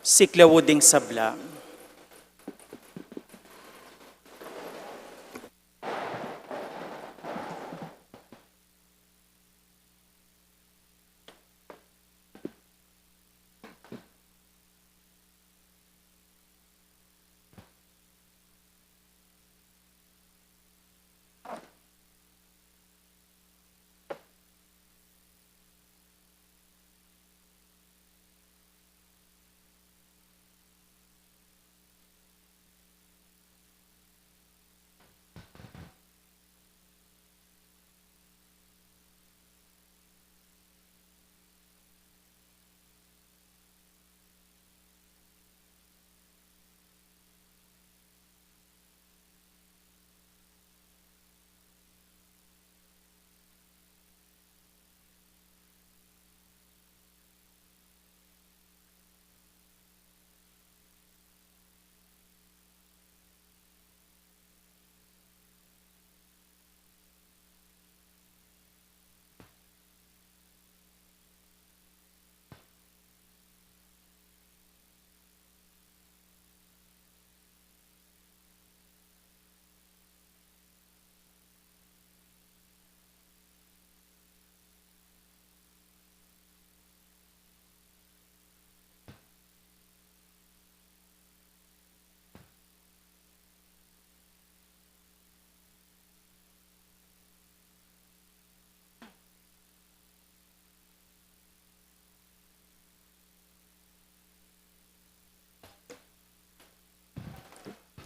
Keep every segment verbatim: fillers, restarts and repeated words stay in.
Siklaud ing sabla.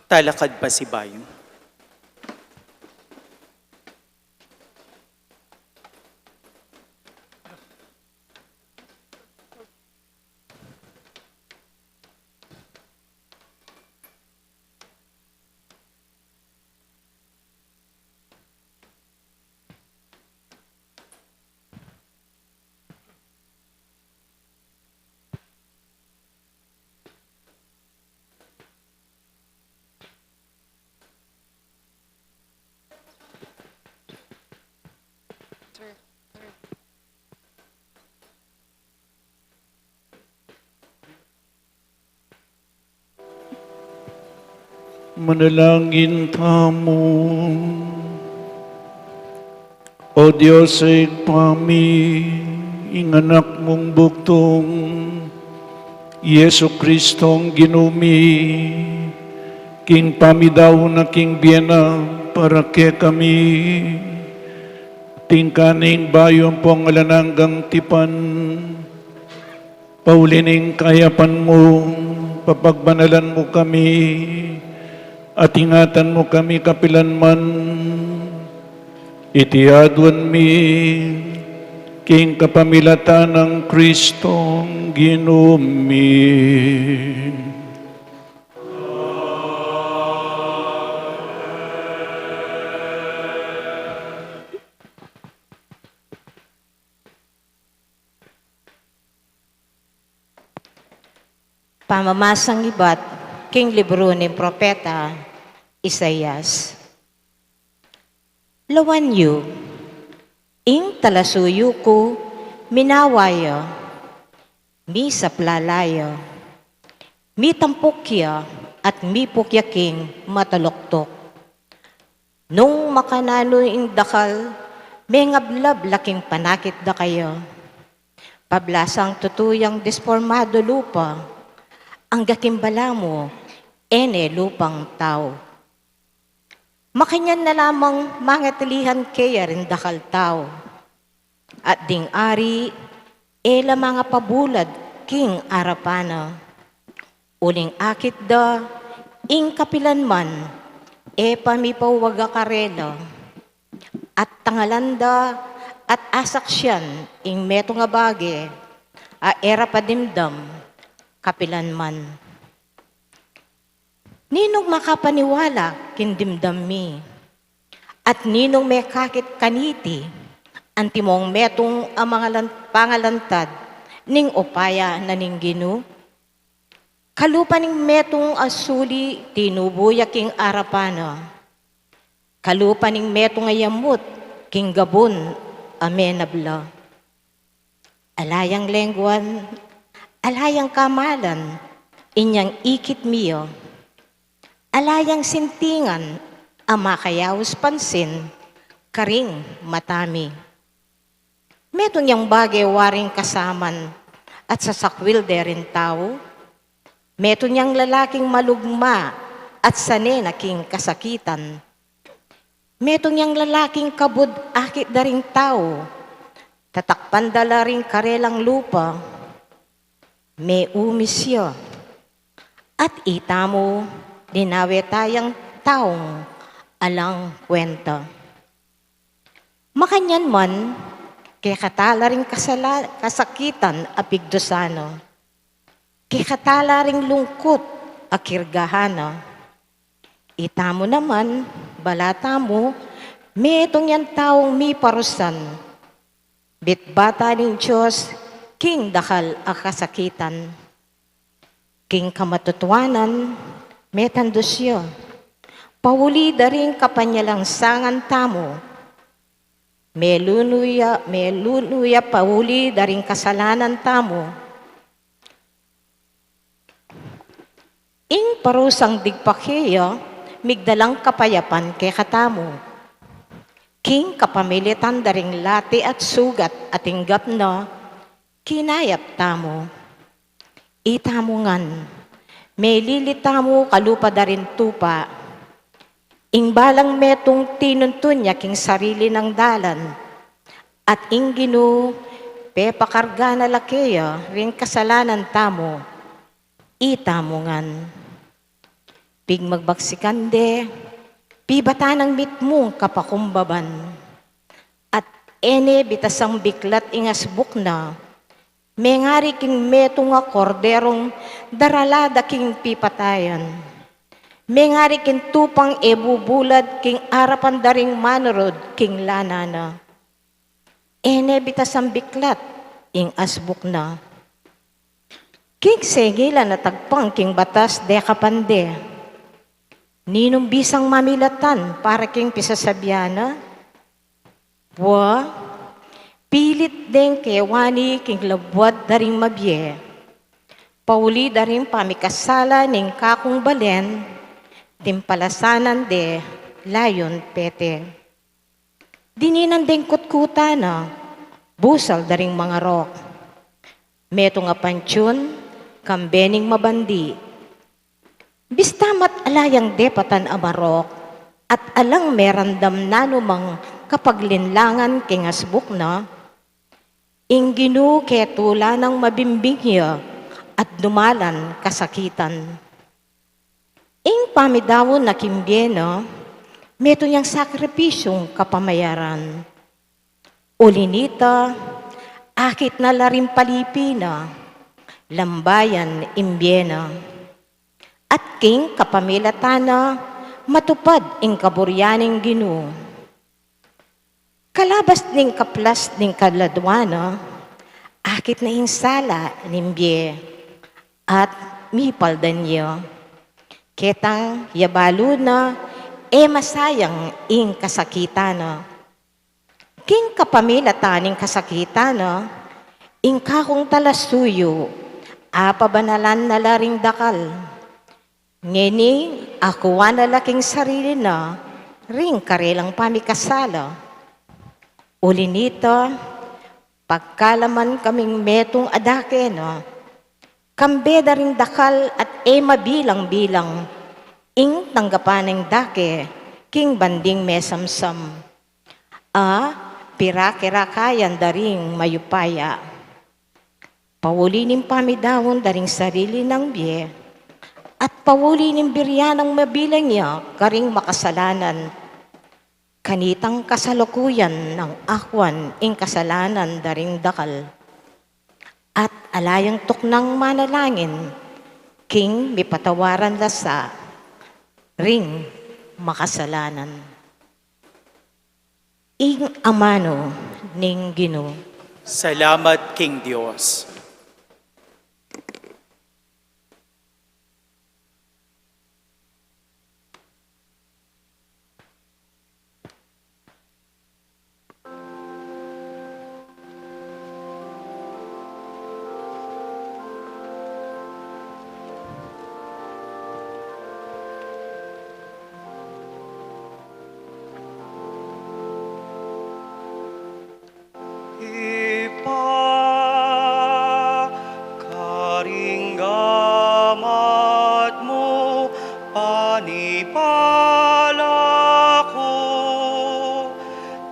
Talakad pasibayu. Manalangin tamu. O Dios a Ibpa mi, ing Anak mung bugtung, Jesu Kristong Ginu mi, king pamidaun na king bie na para kekami, tingka ning bayu ampong alang anggang tipan, pauli ning kayapan mu, papagbanalan mu kami, at ingatan mu kami kapilan man. Iti aduan mi king kapamilatan nang Kristong Ginu mi. Pamamasang ibat king libru ning propeta Isaias. Lawan yu, ing talasuyu ku, minawa ya, misaplala ya, mitampuk ya, at mipuk ya king mataluktuk. Nung makananu ing dakal, mengablab la king panakit da kaya. Pablasang tutu yang despormadu lupa, angga king balamu, e ne lupang tau. Makanyan na lamang mangatilihan keya ring dakal tau. At ding ari, e la mangapabulad king arapan na. Uling akit da, ing kapilan man, e pa mipauwaga karela. At tangalan da, at asaksian, ing metung a bage, a e ra pa dimdam, kapilan man. Ninung makapaniwala king dimdam mi? At ninung mekakit kaniti, antimong metung a mangalan-, pangalantad ning upaya na ning Ginu? Kalupa ning metung a suli tinubu ya king arapan na. Kalupa ning metung a yamut king gabun a menabla. Ala yang lengguan, ala yang kamalan, inyang ikit mi ya. Ala yang sintingan a makayaus pansin karing mata mi. Metung yang bage waring kasaman at sasakwil de ring tau. Metung yang lalaking malugma at sane na king kasakitan. Metung yang lalaking kabud akit da ring tau. Tatakpan da la ring karelang lupa. Meumis ya. At itamu, dinawe tayang taung alang kwenta. Makanyan man, kekatala ring kasala-, kasakitan a pigdusan na. Kekatala ring lungkut a kirgahan na. Itamu naman, bala tamu, metung yang taung miparusan. Bitbatan ning Dios, king dakal a kasakitan. King kamatutuanan, metandus ya. Pauli da ring kapanyalangsangan tamu. Melunu ya, melunu ya pauli da ring kasalanan tamu. Ing parusang digpa keya, migdalang kapayapan kekatamu. King kapamilatan da ring lati at sugat a tinggap na, kinayap tamu. Itamu ngan, melili tamu kalupa da ring tupa. Ing balang metung tinuntun ya king sarili nang dalan. At ing Ginu, pepakarga na la keya ring kasalanan tamu. Itamu ngan. Pigmagbaksikan de, pibatan nang mitmung kapakumbaban. At e ne bitasang biklat ing asbuk na, mengari king metung a korderung darala da king pipatayan. Mengari king tupang e bubulad king arapan da ring manurud king lana na. E ne bitasang biklat ing asbuk na. King sengilan a tagpang king batas dekapan de. Ninung bisang mamilatan para king pisasabian na? Wa, pilit deng kewani king labuad da ring mabie. Pauli da ring pamikasala ning kakung balen, timpalasanan de layun pete. Dininan deng kutkutan na, busal da ring mangarok. Metung a pantiun, kambe ning mabandi. Bista mat ala yang depatan a marok, at alang merandam nanumang kapaglinlangan king asbuk na, ing Ginu ketula nang mabimbing ya at dumalan kasakitan. Ing pamidaun na king bie na, metung yang sakripisyung kapamayaran. Uli nita, akit na la ring palipi na, lambayan ing bie na. At king kapamilatan na, matupad ing kaburian ning Ginu. Kalabas ning kaplas ning kaladuan na, akit na ing sala ning bie, at mipaldan ya. Ketang ya balu na, e masayang ing kasakitan na. King kapamilatan ning kasakitan na, ing kakung talasuyu, apabanalan na la ring dakal. Ngeni, akuan na la king sarili na, ring karelang pamikasala. Uli nita, pagkalaman kaming metung a dake na, kambe da ring dakal at e mabilang-bilang, ing tanggapan neng dake, king banding mesamsam. A, pirakirakayan da ring mayupaya. Pauli ning pamidaun da ring sarili nang bie, at pauli ning birian nang mabilang ya karing makasalanan. Kanitang kasalukuyan nang akuan ing kasalanan da ring dakal. At ala yang tuknang manalangin, king mipatawaran la sa ring makasalanan. Ing amanu ning Ginu. Salamat king Dios. Pala ku,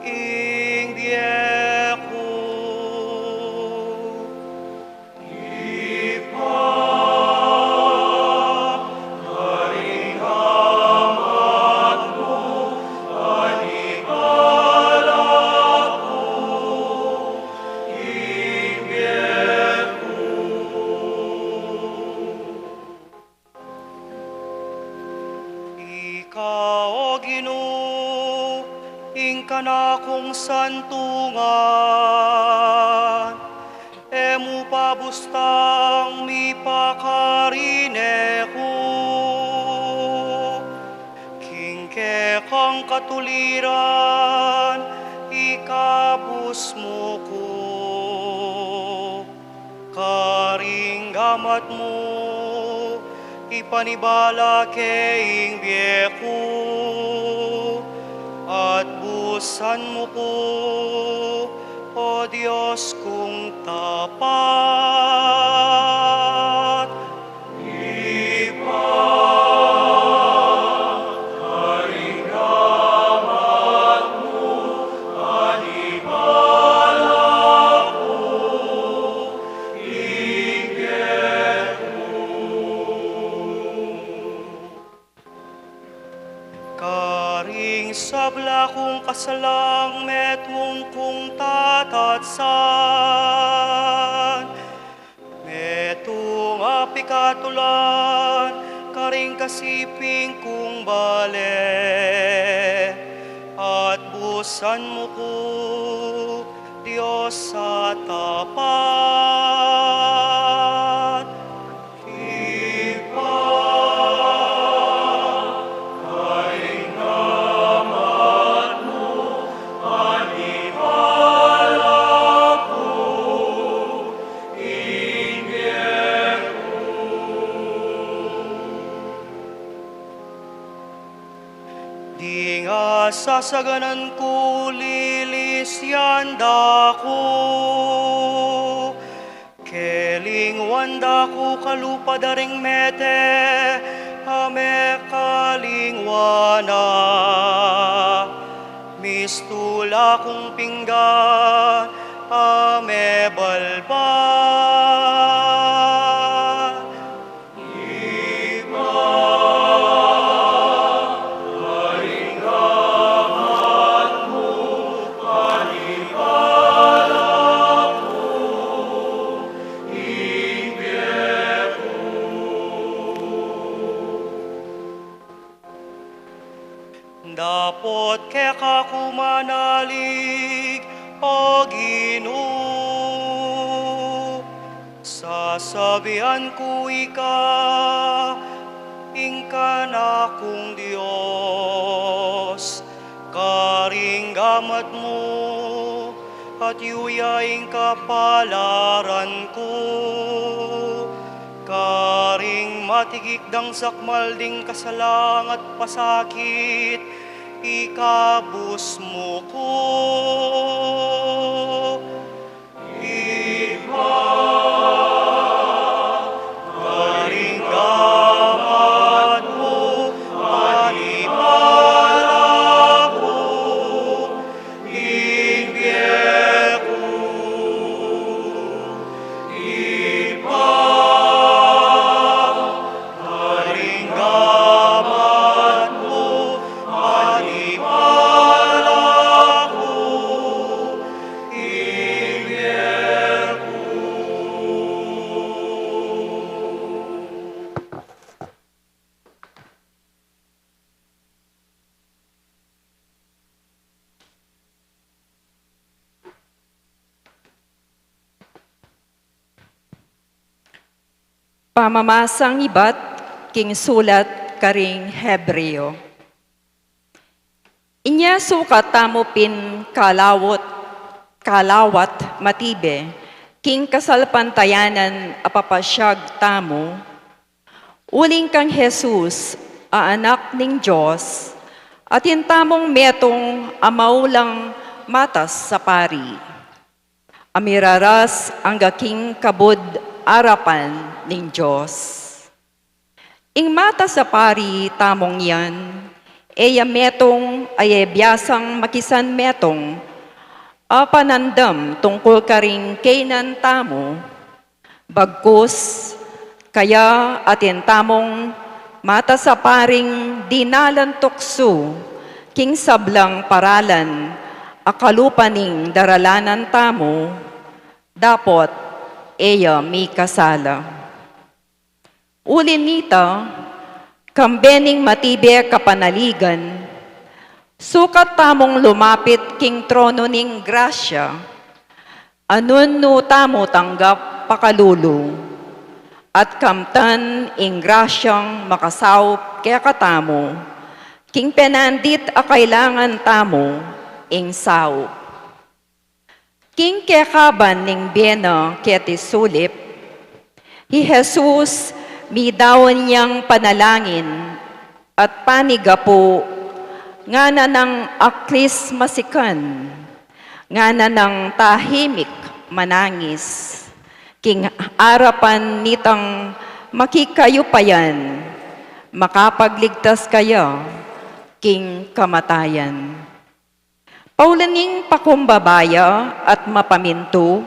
ing bie ku. Ika, o Ginu, ing kanakung santungan, e mu pabustang mipakarine ku. King kekang katuliran, ikabus mu ku. Karing gamat mu, ipanibala ke ing bie ku, at busan mu ku, o Dios kung tapat. Karing sabla kung kasalang metung kung tatatsan, metung a pikatulan karing kasiping kung bale, at busan mu ku, Dios a tapat. Ding a sasaganan ku, lilisian da ku. Kelingwan da ku kalupa da ring mete a mekalingwan na. Mistula kung pinggan a mebalbal. Dapot keka ku manalig, O Ginu, sasabian ku ika, ing kanakung Dios, karing gamat mu, at yu ya ing kapalaran ku, karing matigik dang sakmal ding kasalang at pasakit, ikabus mu ku. Iba, karing gamat mu, manibala ku, ing bie ku. Iba, karing gamat mu, manibala ku, ing bie ku. Pamamasang ibat king sulat karing Hebreo. Inya sukat tamu pin kalawat, kalawat matibe king kasalpantayanan a papasyag tamu, uling kang Jesus a Anak ning Dios, atin tamung metung a maulang matas a pari, a miraras angga king kabud arapan ning Dios. Ing matas a pari tamung yan, e ya metung a e biasang makisan metung a panandam tungkul karing kaynan tamu, bagkus kaya atin tamung matas a paring dinalan tuksu king sablang paralan a kalupa ning daralanan tamu, dapot e ya mikasala. Uli nita, kambe ning matibe kapanaligan, sukat tamung lumapit king trono ning grasya, a nunu tamu tanggap pakalulu, at kamtan ing grasyang makasaup kekatamu, king penandit a kailangan tamu ing saup. King kekaban ning bie na keti sulip, i Jesus midaun yang panalangin at panigapu, ngana nang aklis masikan, ngana nang tahimik manangis, king arapan nitang makikayupayan, makapagligtas kaya king kamatayan. Paulaning pakumbaba ya at mapamintu,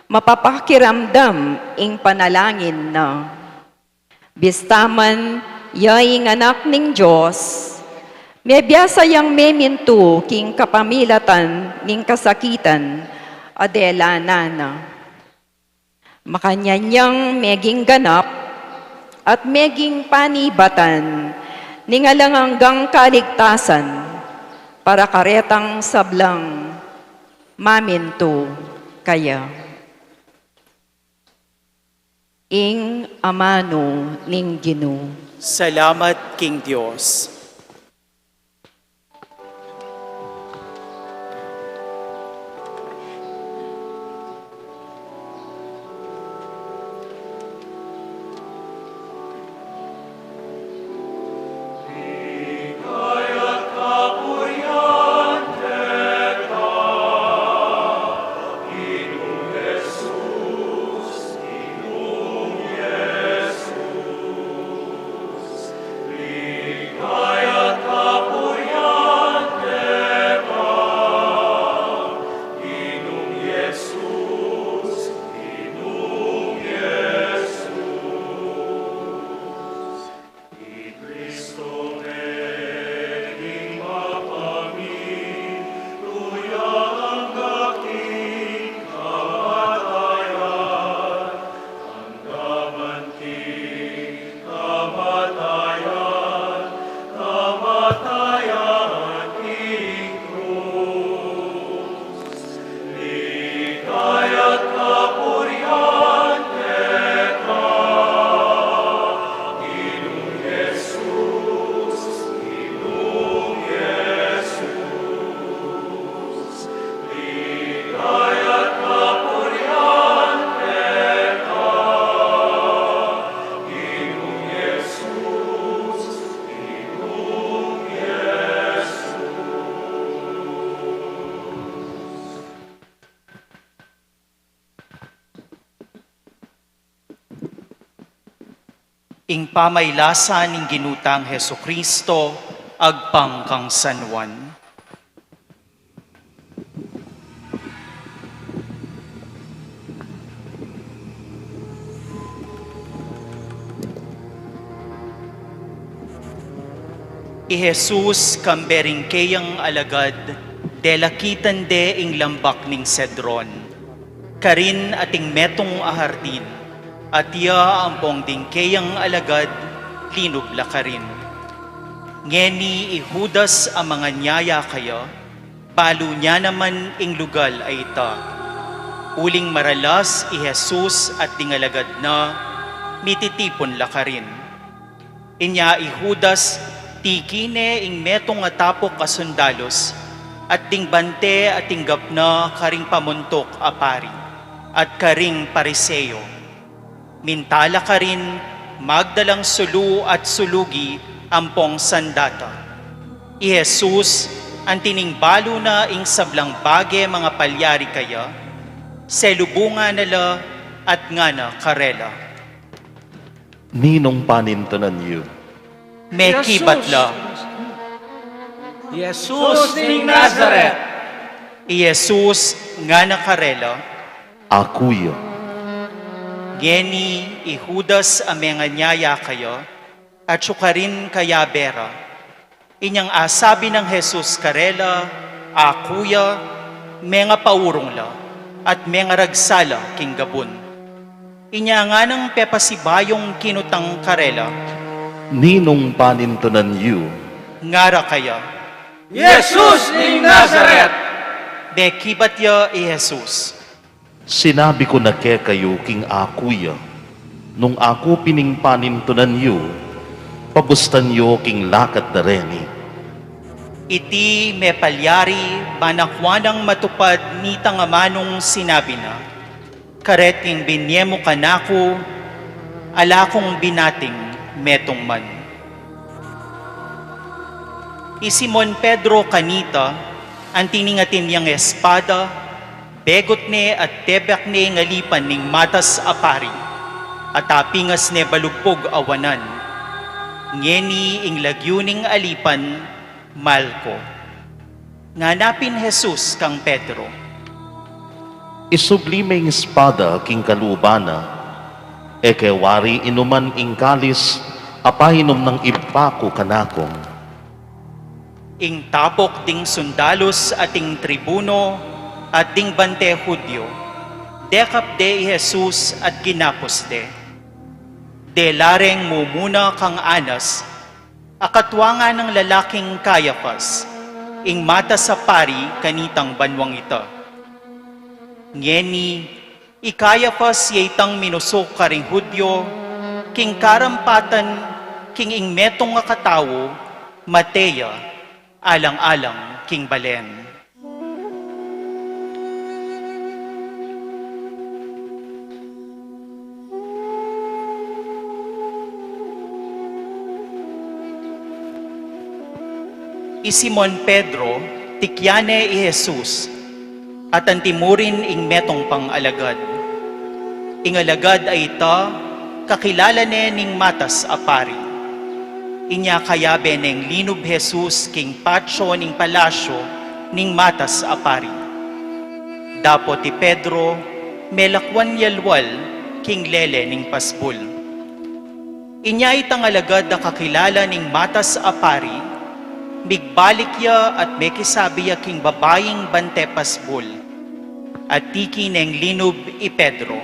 mapapakiramdam ing panalangin na. Bista man ya ing Anak ning Dios, mebiasa yang memintu king kapamilatan ning kasakitan a dela na na. Makanyan yang meging ganap at meging panibatan ning alang anggang kaligtasan para karetang sablang mamintu kaya. Ing amanu ning Ginu. Salamat king Dios. Ing pamaylasa ning Ginu tang Jesucristo, agpang kang San Juan. I Jesus kambe ring keyang alagad, delakitan de ing lambak ning Cedron. Karin ating metung a hardin, at iya ampong ding keyang alagad, linub la karin. Ngeni i Judas a manganyaya kaya, balu na naman ing lugal a ita. Uling maralas i Jesus at ding alagad na, mititipun la karin. Inya i Judas, tiki ne ing metung a tapuk a sundalus, at ding bante a tinggap na karing pamuntuk a pari, at karing Pariseo. Minta la karin, magdalang sulu at sulugi ampong sandata. I Jesus, anti ning balu na ing sablang bage mangapalyari kaya, selubungan na la at ngana karela. Ninung panintunan yu? Mekibat la. Jesus ning Nazaret. I Jesus ngana karela, Aku ya. Ngeni i Judas a menganyaya kaya, atsu karin kayabe ra. Inyang asabi nang Jesus karela, Aku ya, mengapaurung la, at mengaragsa la king gabun. Inya nganang pepasibayung kinutang karela, Ninung panintunan yu? Ngara kaya, Jesus ning Nazaret. Mekibat ya i Jesus. Sinabi ku na kekayu king aku ya. Nung aku pin ing panintunan yu, pabustan yu king lakad da reni. Iti mepalyari ban akua nang matupad nitang amanung sinabi na, Kareting binye mu kanaku, ala kung binating metung man. I Simon Pedro kanita, anti ning atin yang espada, begut ne at tebek ne ing alipan ning matas a pari, at apingas ne balugpug a wanan. Ngeni ing lagyu ning alipan, Malko. Ngana pin Jesus kang Pedro, Isubli me ing espada king kaluban na, e ke wari inuman ing kalis a painum nang Ibpa ku kanaku. Ing tapok ding sundalus at ing tribuno at ding bante Judio, dekap de i Jesus at ginapus de. Dela reng mumuna kang Anas, a katua nganang lalaking Caiafas, ing matas a pari kanitang banuang ita. Ngeni, i Caiafas ya itang minusuk karing Judio, king karampatan king ing metung a katau, mate ya, alang-alang king balen. I Simon Pedro, tikyan ne i Jesus, at anti mu rin ing metung pang alagad. Ing alagad a ita, kakilala ne ning matas a pari. Inya kayabe neng linub Jesus king patio ning palasyo ning matas a pari. Dapot i Pedro, melakwan ya lual king lele ning pasbul. Inya itang alagad a kakilala ning matas a pari, migbalik ya at mekisabi ya king babaing bante pasbul, at tiki neng linub i Pedro.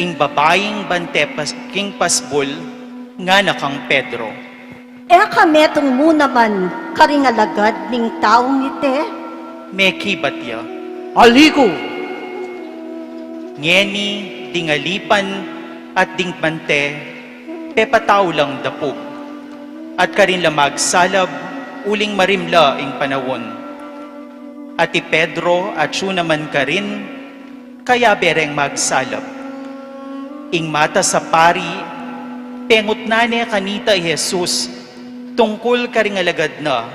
Ing babaing bante pas-, king pasbul, ngana kang Pedro, E ka metung mu naman karing alagad ning taung iti? Mekibat ya, Ali ku. Ngeni ding alipan at ding bante, pepatau lang dapug, at karin la magsalab uling marimla ing panaun. At i Pedro atsu naman karin, kayabe reng magsalab. Ing matas a pari, pengutnan ne kanita i Jesus tungkul karing alagad na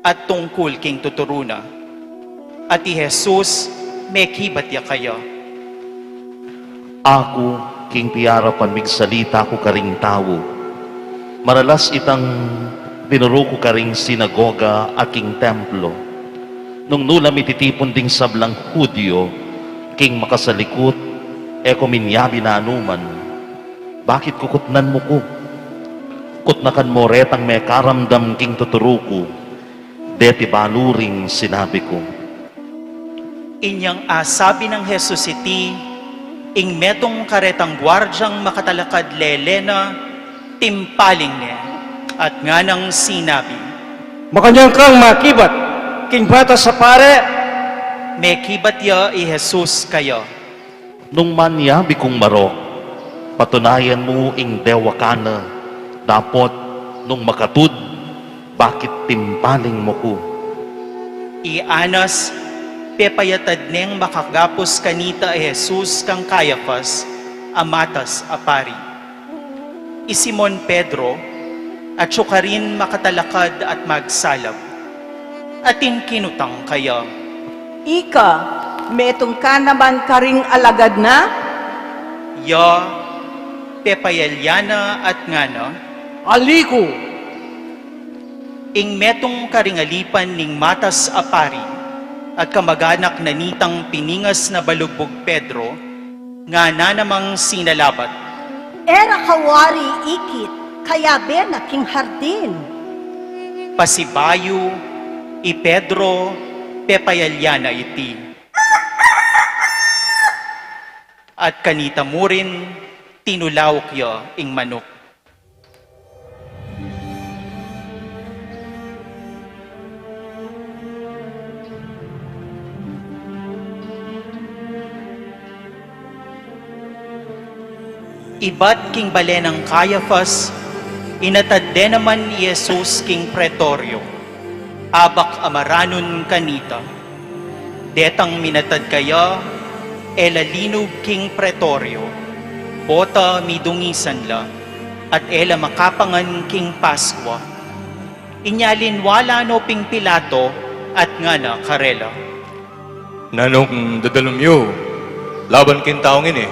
at tungkul king tuturu na. At i Jesus, mekibat ya kaya, Aku, king piyarapan migsalita ku karing tau. Maralas itang tinuru ku karing sinagoga at king templo. Nung nu la mititipun ding sablang Judio king makasalikut, e ku minyabi nanuman. Bakit kukutnan mu ku? Kutnakan mu retang mekaramdam king tuturu ku. Deti balu ring sinabi ku. Inyang asabi nang Jesus iti, ing metung karetang guardiang makatalakad lele na, timpaling ne, at nganang sinabi, Makanyan kang makibat king matas a pari? Mekibat ya i Jesus kaya, Nung manyabi kung marok, patunayan mu ing dewakan na, dapot nung makatud, bakit timpaling mu ku? I Anas, pepayatad neng makagapus kanita i Jesus kang Caiafas, a matas a pari. I Simon Pedro, atsu karin makatalakad at magsalab. Atin kinutang kaya, Ika, metung ka naman karing alagad na? Ya, Pepayalya na at ngana, Ali ku! Ing metung karing alipan ning matas a pari at kamaganak na nitang piningas na balugbug Pedro, ngana namang sinalabat, E ra ka wari ikit, kayabe na king hardin. Pasibayu, i Pedro pepayalya na iti. At kanita mu rin tinulauk ya ing manuk. Ibat king bale nang Caiafas, inatad de naman i Jesus king pretorio, abak a maranun kanita. Detang minatad kaya, e la linub king pretorio, bota midungisan la, at e la makapangan king Paskua. Inya linwa la no ping Pilato at ngana karela, Nanung dadalum yu laban king taung ini?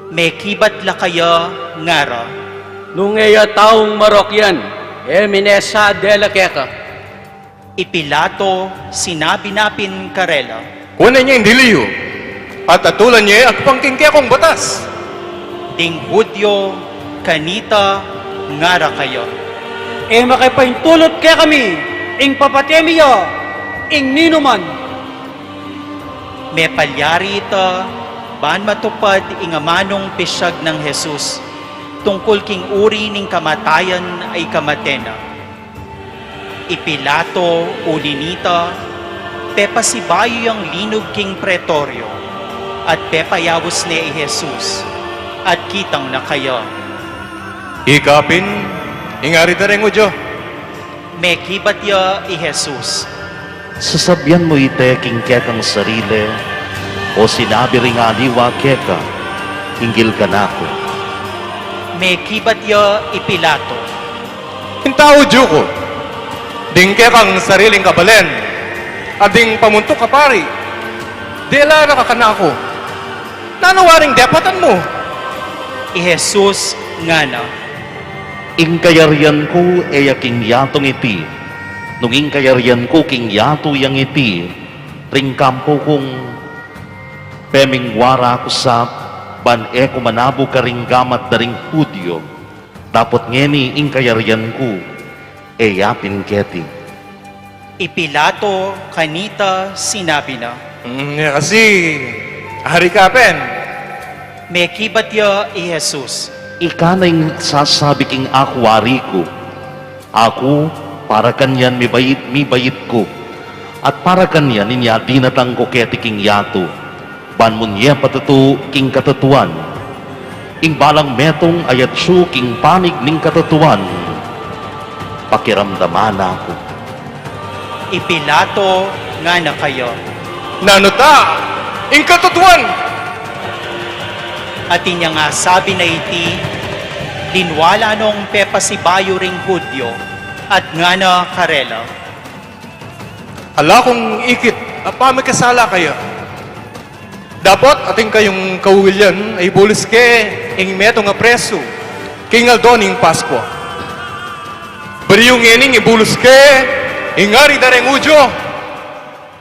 Mekibat la kaya, ngara, Nung e ya taung marok yan, e mi ne sa dela keka. I Pilato sinabi na pin karela, Kuanan ye ing dili yu at atulan ye agpang king kekong batas. Ding Judio kanita ngara kaya, E makapaintulut kekami ing papate mi ya ing ninuman. Mepalyari ita ban matupad ing amanung pisyag nang Jesus tungkul king uri ning kamatayan a ikamate na. I Pilato, uli nita, pepasibayu yang linub king pretorio, at pepayaus ne i Jesus, at kitang na kaya, Ika pin ing ari da reng Judio? Mekibat ya i Jesus, Sasabian mu ite king kekang sarili, o sinabi ring aliwa keka hinggil kanaku? Mekibat ya i Pilato, Ing tau Judio ku, ding kekang sariling kabalen, at ding pamuntuk a pari, dela ra ka kanaku. Nanu waring depatan mu? I Jesus ngana, Ing kayarian ku e ya king yatung iti. Nung ing kayarian ku king yatu yang iti, ring kampo kung pemingwara ku sa ban e ku manabu karing gamat da ring Judio. Dapot ngeni ing kayarian ku e ya pin keti. I Pilato kanita sinabi na, Mm, ya kasi, ari ka pin? Mekibat ya i Jesus, Ika na ing sasabi king aku ari ku. Aku, para kanyan mibait, mibait ku, at para kanyan inya dinatang ku keti king yatu, ban munye patutu king katutuan. Ing balang metung a yatsu king panig ning katutuan, pakiramdaman na ku. I Pilato ngana kaya, Nanu ta ing katutuan? At inyang asabi na iti, linwa la nong pepasibayu ring Judio, at ngana karela, Ala kung ikit a pamikasala kaya. Dapot atin kayung kaulian a ibulus ke ing metung a presu king aldo ning Paskua. Buri yu ngening ibulus ke ing ari da reng Judio.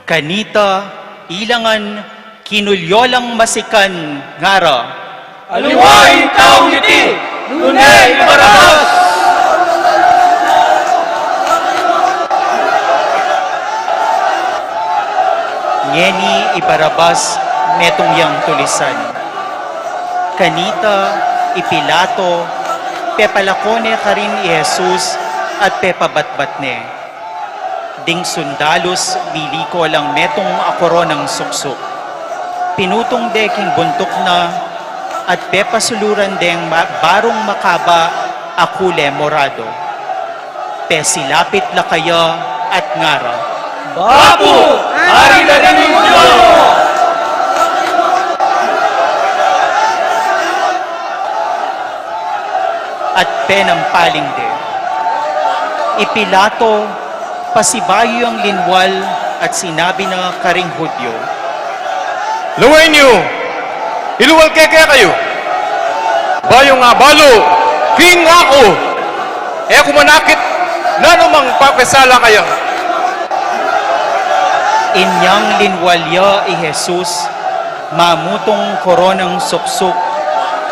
Kanita, ilangan, kinulyo lang masikan, ngara, Aliwa ing taung iti, nune i Barabas! Ngeni i Barabas metung yang tulisan. Kanita, i Pilato, pepalako ne karin i Jesus at pepabatbat ne. Ding sundalus miliko lang metung a koronang suksuk. Pinutung de king buntuk na at pepasuluran deng ma-, barung makaba a kule morado. Pesilapit la kaya at ngara, Bapu, ari da ring Judio! At penampaling de. I Pilato, pasibayu yang linwal at sinabi na karing Judio, Luwain yu, iluwal ke kekayu. Bayu nga balu king aku, e ku manakit nanu mang pakisala kaya. Inyang linwal ya i Jesus, mamutung koronang suksuk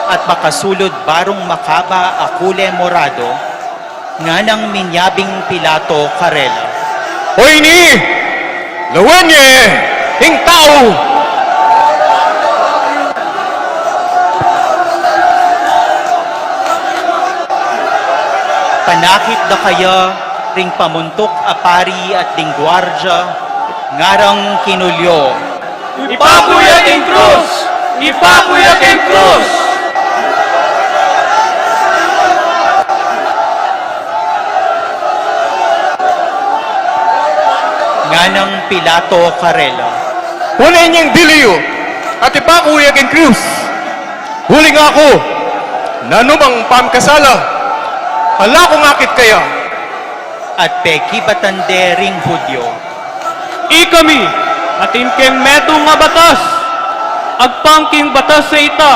at makasulud barung makaba a kule morado, nganang minyabing Pilato karela, "Oyni, lawen ye ing tau!" Panakit da kaya ring pamuntuk a pari at ding guardia, ngarang kinulyo, "Ipaku ya king krus! Ipaku ya king krus!" Nganang Pilato karela, "Kunan ye ing dili yu at ipaku ya king krus. Uling aku, nanu mang pamikasala, ala kung akit kaya." At pekibatan de ring Judio, "Ikami, atin keng metung a batas, agpang king batas a ita,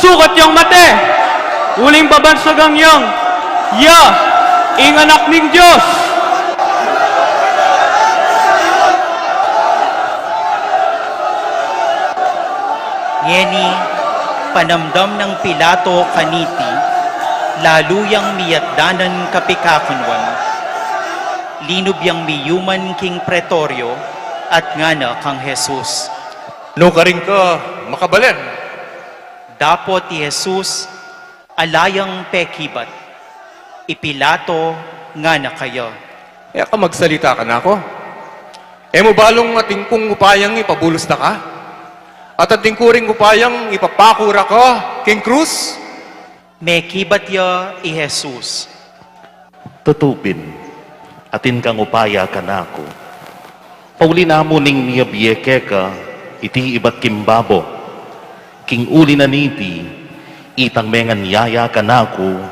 sukat yang mate, uling babansagan yang ya ing Anak ning Dios." Ngeni, panamdam nang Pilato kaniti, lalu yang miyatdanan kapikakunwan. Linub yang miyuman king pretorio at ngana kang Jesus, "Nukarin ka makabalen?" Dapot i Jesus, ala yang pekibat. I Pilato ngana kaya, "E ka magsalita kanaku? E mu balung atin kung upayang ipabulus da ka? At atin ku ring upayang ipapaku da ka king krus?" Mekibat ya i Jesus, "Tutu pin, atin kang upaya kanaku. Pauli na mu ning miyabie keka iti ibat king babo. King uli na niti, itang menganyaya kanaku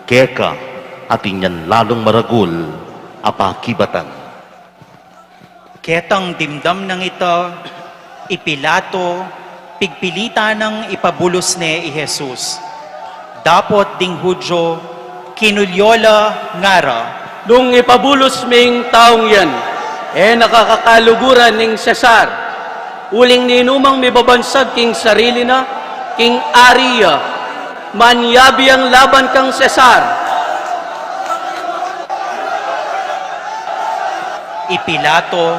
keka atin yang lalung maragul a pakibatan." Ketang dimdam nang ita, i Pilato, pigpilitan nang ipabulus ne i Jesus. Dapot ding Judio, kinulyo la, ngara, "Nung ipabulus me ing taung yan, e na ka kakaluguran ning Cesar. Uling ninumang mibabansag king sarili na, king ari ya, manyabi yang laban kang Cesar." I Pilato,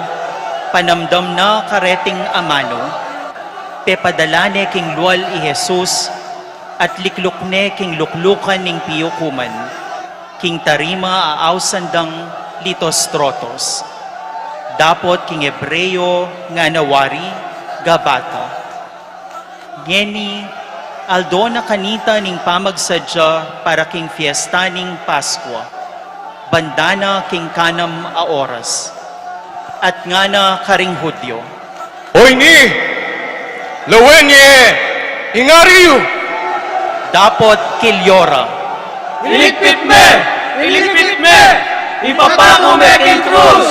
panamdam na kareting amanu, pepadala ne king lual i Jesus, at likluk ne king luklukan ning piukuman, king tarima a ausan dang Lithostrotos, dapot king Hebreo ngana wari Gabata. Ngeni, aldo na kanita ning pamagsadya para king fiesta ning Paskua, banda na king kanam a oras. At ngana karing Judio, "Oyni, lawen ye ing ari yu." Dapot kilyo ra, "Iligpit me! Iligpit me! Ipapaku me king krus!"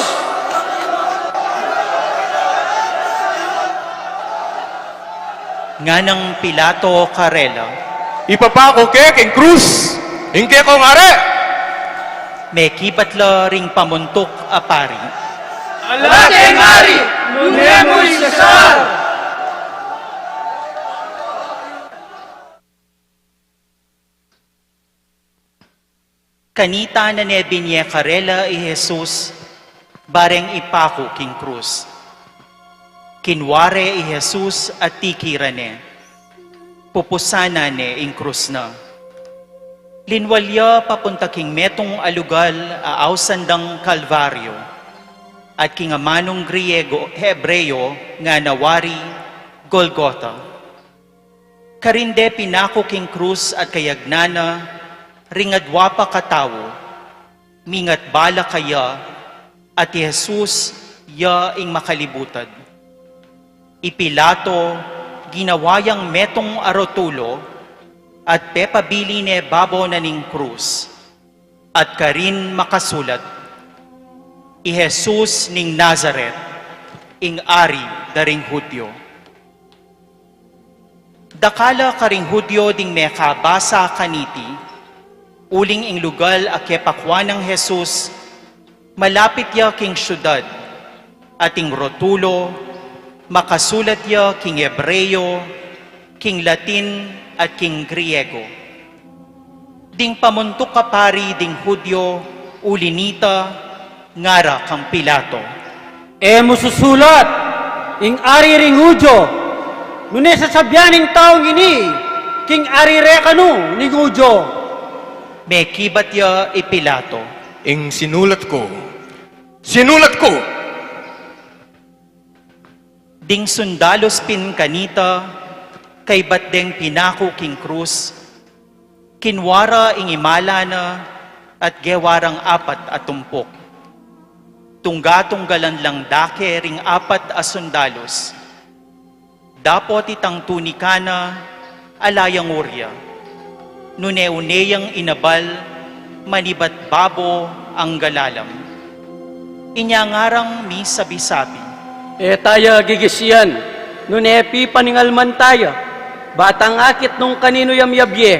Nganang Pilato karela, "Ipapaku ke king krus ing kekong ari?" Mekibat la ring pamuntuk a pari, "Ala keng ari, nune mu i Cesar!" Kanita na ne binye karela i Jesus, bareng ipaku king krus. Kinua re i Jesus at tikiran ne. Pupusan na ne ing krus na. Linwal ya papunta king metung a lugal a ausan dang Kalvario, at king amanung Griego, Hebreo, ngana wari Golgota. Karin de pinaku king krus at kayagnan na ring adwa pa katau, mingat bala kaya, at i Jesus ya ing makalibutad. I Pilato, ginawa yang metung a rotulo, at pepabili ne babo na ning krus, at karin makasulat, "I Jesus ning Nazaret, ing Ari da ring Judio." Dakal a karing Judio ding mekabasa kaniti, uling ing lugal a kepakuan nang Jesus, malapit ya king siudad, at ing rotulo, makasulat ya king Hebreo, king Latin, at king Griego. Ding pamuntuk a pari ding Judio, uli nita, ngara kang Pilato, "E mu susulat, 'Ing Ari ring Judio', nune sasabyan ning taung ini, 'King Ari re kanu ning Judio'?" Mekibat ya i Pilato, "Ing sinulat ku, sinulat ku!" Ding sundalus pin kanita, kaybat deng pinaku king krus, kinua ra ing imala na at gewa rang apat a tumpuk. Tungga-tunggalan lang dake ring apat a sundalus. Dapot itang tunika na, ala yang urya. Nune-une yang inabal, manibat babo angga lalam. Inya ngarang misabi-sabi, "E taya gigisian, nune pipaningalman taya, batang akit nung kaninu ya miyabie."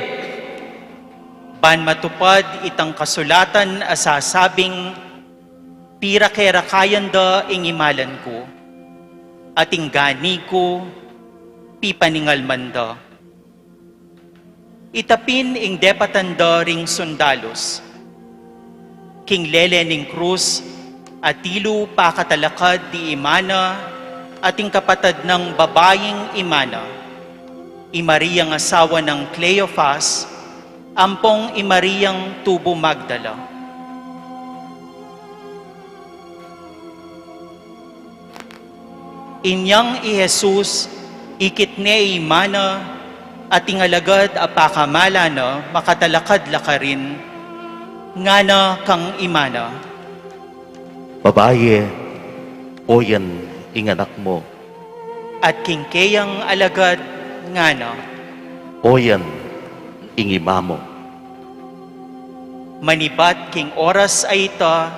Ban matupad itang kasulatan a sasabing, "Pira ke rakayan da ing imalan ku, at ing gani ku pipaningalman da." Ita pin ing depatan da ring sundalus. King lele ning krus, atilu pakatalakad di imana at ing kapatad nang babaing imana, i Mariang asawa nang Cleofas, ampong i Mariang tubu Magdala. Inyang i Jesus, ikit ne i imana, at ing alagad a pakamala na makatalakad la karin, ngana kang imana, "Babaye, oyan ing anak mu." At king keyang alagad, ngana, "Oyan ing ima mu." Manibat king oras a ita,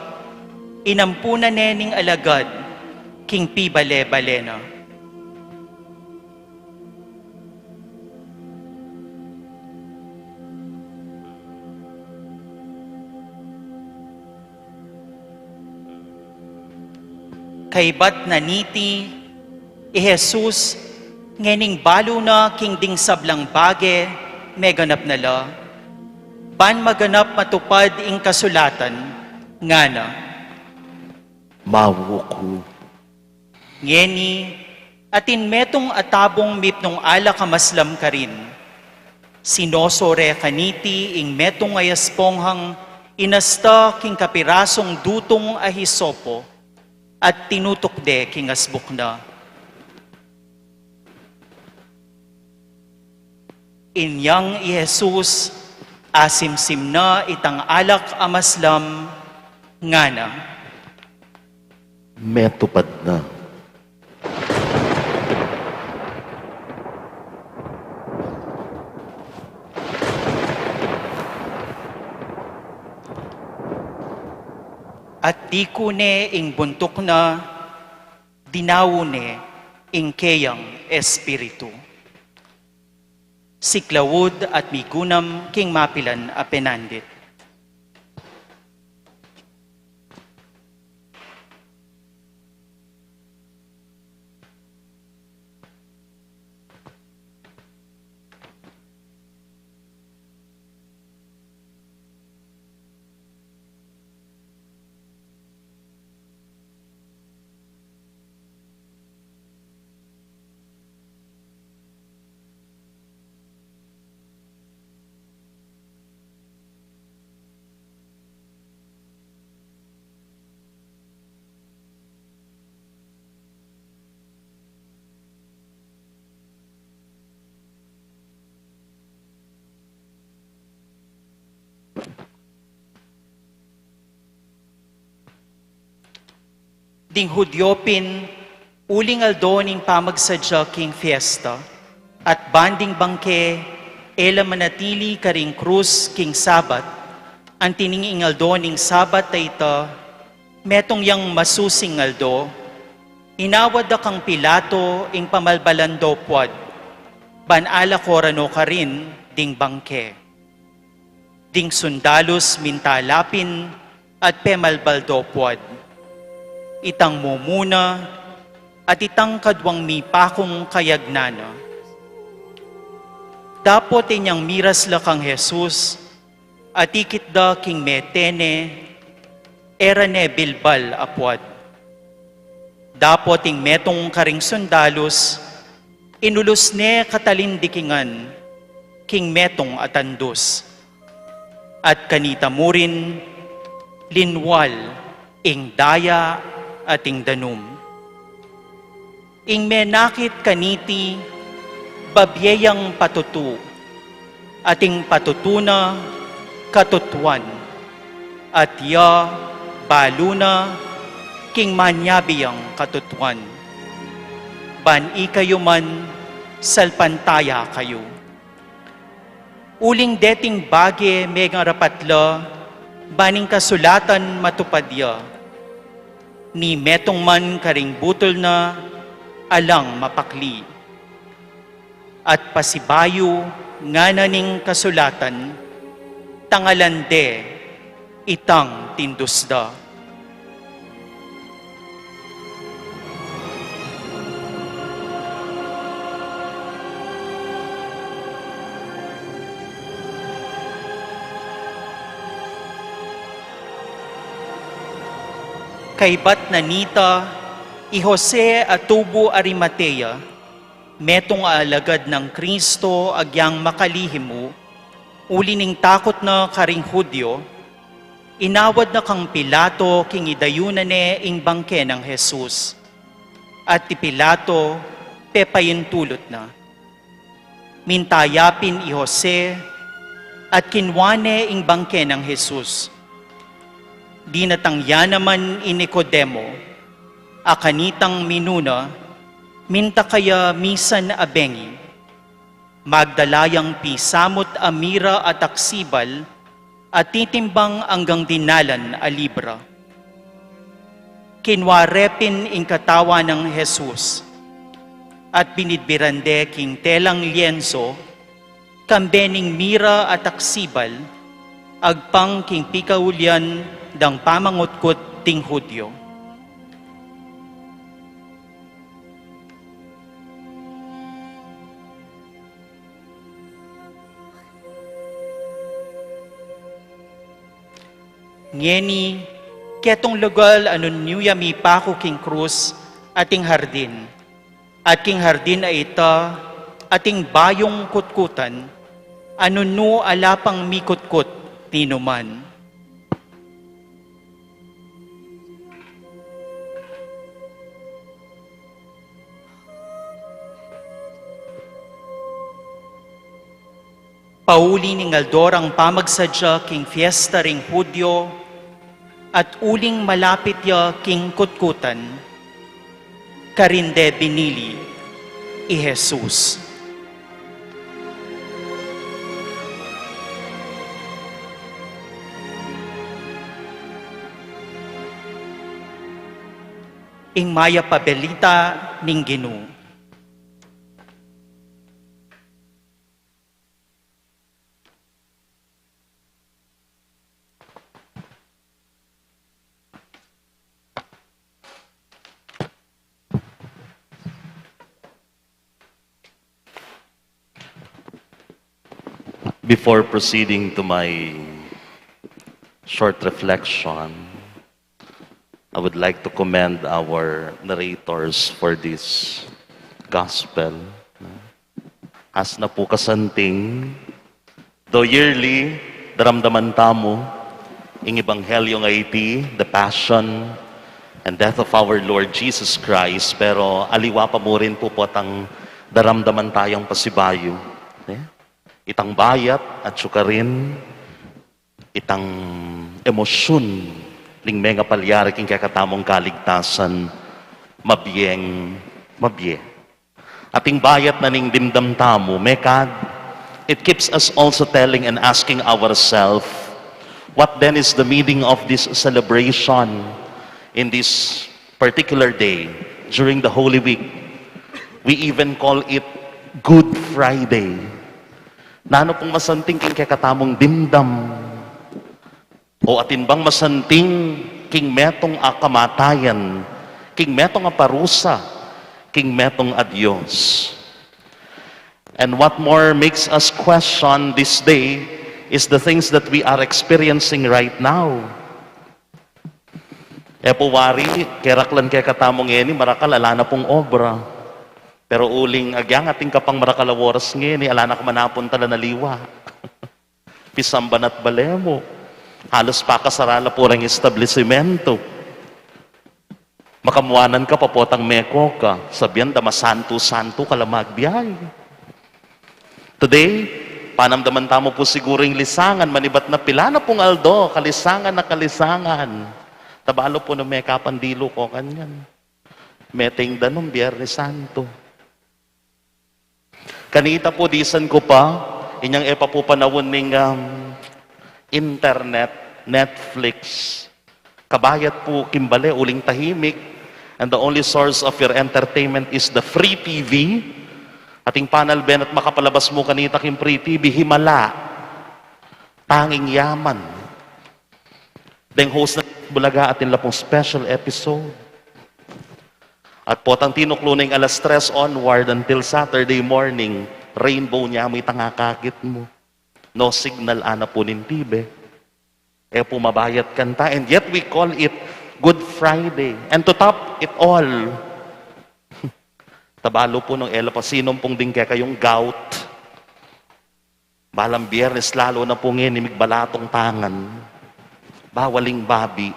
inampunan ne ning alagad king pibale-bale na. Kaybat na niti, i Jesus, ngening balu na king ding sablang bage meganap na la, ban maganap matupad ing kasulatan, ngana, "Mawo ku." Ngeni, atin metung a tabung mipnung alak a maslam karin. Sinoso re kaniti ing metung a esponhang inasta king kapirasung dutung a hisopo, at tinutuk de king asbuk na. Inyang i Jesus, asimsim na itang alak a maslam, ngana, "Metupad na." At diku ne ing buntuk na, dinawu ne ing keyang espiritu. Siklaud at migunam king mapilan a penandit. Ding Judio pin, uling aldo ning pamagsadya king fiesta, at ban ding bangke, e la manatili karing krus king Sabat, anti ning ing aldo ning Sabat a ita, metung yang masusing aldo, inawad da kang Pilato ing pamalbalan do puad. Ban alako ra no karin ding bangke. Ding sundalus minta lapin at pemalbaldo puad. Itang mumuna at itang kaduang mipakung kayagnan na. Dapot inyang miras la kang Jesus, atikit da king mete ne, e ra ne bilbal a puad. Dapot ing metung karing sundalus, inulus ne katalindikingan king metung a tandus. At kanita murin, linwal ing daya at ing danum. Ing menakit kaniti, babie yang patutu, at ing patutu na, katutuan, at ya, balu na, king manyabi yang katutuan. Ban ikayu man, salpantaya kayu. Uling deting bage mengarapat la, ban ing kasulatan matupad ya. Ni metung man karing butul na, alang mapakli. At pasibayu ngana ning kasulatan, tangalan de itang tindus da. Kaybat na nita, i Jose a tubu Arimatea, metung a alagad nang Kristo agyang makalihim mu, uli ning takut na karing Judio, inawad na kang Pilato king idayunan ne ing bangke nang Jesus. At i Pilato, pepaintulut na. Minta ya pin i Jose, at kinua ne ing bangke nang Jesus. Dinatang ya naman i Nicodemo, a kanitang minuna, minta kaya misan a bengi. Magdala yang pisamut a mira at aksibal, a titimbang anggang dinalan a libra. Kinua re pin ing katawan nang Jesus, at binidbiran de king telang lienso, kambe ning mira at aksibal, agpang king pikaulian dang pamangutkut ding Judio. Ngeni, ketong lugal a nung nu ya mipaku king krus ating hardin, at king hardin a ita ating bayung kutkutan, a nung nu ala pang mikutkut ninuman. Pauli ning aldo rang pamagsadya king fiesta ring Judio, at uling malapit ya king kutkutan, karin de binili i Jesus. Ing mayap a balita ning Ginu. Before proceeding to my short reflection, I would like to commend our narrators for this gospel. As na pu kasanting, though yearly, daramdaman tamu ing ebanghelyo a iti, the passion and death of our Lord Jesus Christ, pero aliwa pa mu rin pu potang daramdaman tayang pasibayu, eh? Itang bayat at sukarin, itang emosyun ning mengapalyari king kekatamung kaligtasan, mabieng mabie. Ating bayat na ning dimdam tamu, mekad, it keeps us also telling and asking ourselves, what then is the meaning of this celebration in this particular day during the Holy Week? We even call it Good Friday. Nanu pung masanting king kekatamung dimdam? O atin bang masanting king metung a kamatayan, king metung a parusa, king metung a Dios? And what more makes us question this day is the things that we are experiencing right now. E pu wari, keraklan kekatamu ngeni, marakal ala na pung obra. Pero uling agyang atin ka pang marakal a oras ngeni, ala na ka man apun tala na liwa. Pisamban at bale mu. Halos pakasara la pu reng establisimento. Makamuanan ka pa potang meko ka, sabian da masantu-santu ka la magbiay. Today, panamdaman tamu pu siguru ing lisangan, manibat na pila na pung aldo, kalisangan na kalisangan. Tabalu pu nung mekapan dilu ko kanyan. Mete ing danum Biernes Santo. Kanita pu disan ku pa, inyang e pa pu panaun ning, um, internet, Netflix. Kabayat pu king bale uling tahimik, and the only source of your entertainment is the Free T V. Ating panalben at makapalabas mu kanita king Free T V, himala. Tanging yaman. Deng host na Bulaga atin la pung special episode. At potang tinuklu na ing alas tres onward until Saturday morning, rainbow nya mu itang akakit mu. No signal ana pu ning T V. E pu mabayat kanta, and yet we call it Good Friday. And to top it all, tabalu pu nung e la pa sinum pung ding kekayung gout. Balang Biernes lalu na pu ngeni, migbalatung tangan. Bawal ing babi.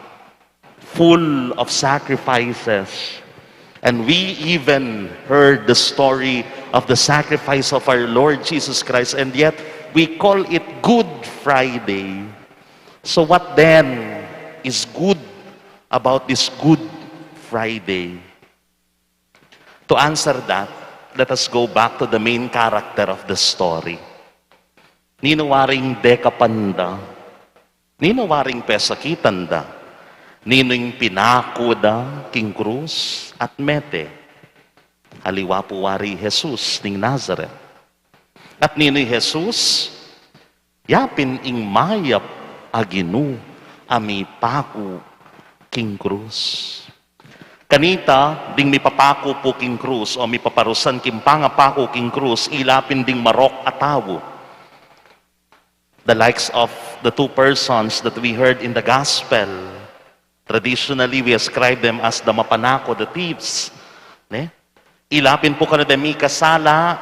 Full of sacrifices. And we even heard the story of the sacrifice of our Lord Jesus Christ, and yet we call it Good Friday. So what then is good about this Good Friday? To answer that, let us go back to the main character of the story. Ninu waring dekapan da? Ninu waring pesakitan da? Ninu ing pinaku da king krus at mete? Aliwa pu wari Jesus ning Nazaret. At ninu i Jesus? Ya pin ing mayap a Ginu a mipaku king krus. Kanita, ding mipapaku pu king krus o mipaparusan king pangapaku king krus, ila pin ding marok a tau. The likes of the two persons that we heard in the gospel. Traditionally, we ascribe them as the mapanako, the thieves. Ne? Ila pin pu kanita mikasala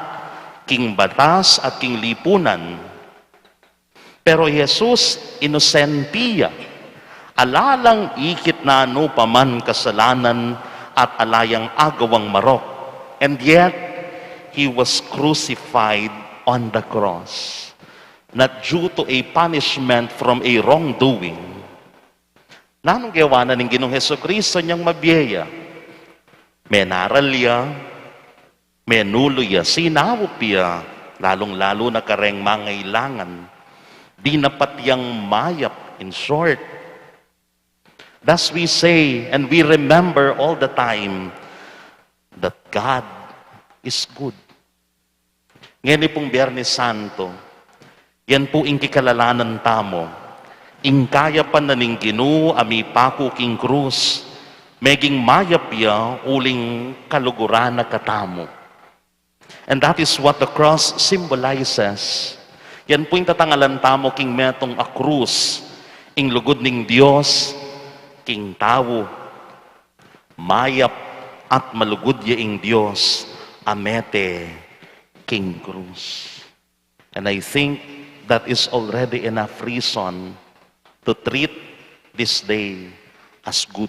king batas at king lipunan. Pero i Jesus, inosente ya. Ala lang ikit nanu pa man kasalanan at ala yang agawang marok. And yet, he was crucified on the cross. Not due to a punishment from a wrongdoing. Nanung gewa na ning Ginung Jesucristo inyang mabie ya? Menaral ya, menulu ya, sinaup ya, lalung-lalu na kareng mangailangan. Dinapat yang mayap, in short. Thus we say and we remember all the time that God is good. Ngeni pung Biernes Santo, yan pu ing kikalalanan tamu, ing kayapan na ning Ginu a mipaku king krus, meging mayap ya uling kaluguran na katamu. And that is what the cross symbolizes. Yan pu ing tatangalan tamu king metung a krus, ing lugud ning Dios king tau. Mayap at malugud ya ing Dios a mete king krus. And I think that is already enough reason to treat this day as good.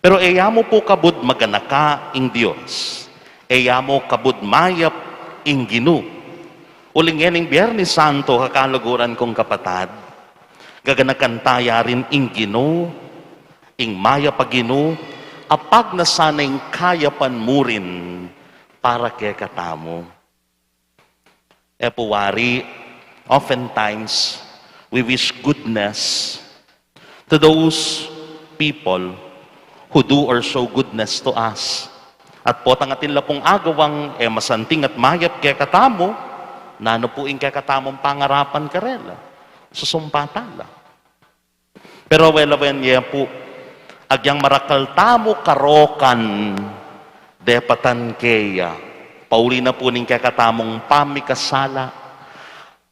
Pero e ya mu pu kabud maganaka ing Dios. E ya mu kabud mayap ing Ginu. Uling ngening Biernes Santo, kakaluguran kung kapatad, gaganakan ta ya rin ing Ginu, ing mayap a Ginu, a pagnasan na ing kayapan mu rin para kekatamu. E pu wari, oftentimes, we wish goodness to those people who do or show goodness to us. At potang atin la pung agawang e masanting at mayap kekatamu, nanu pu ing kekatamung pangarapan karela? Susumpa tala. Pero wela wen ye pu, agyang marakal tamu karokan, depatan keya, pauli na pu ning kekatamung pamikasala.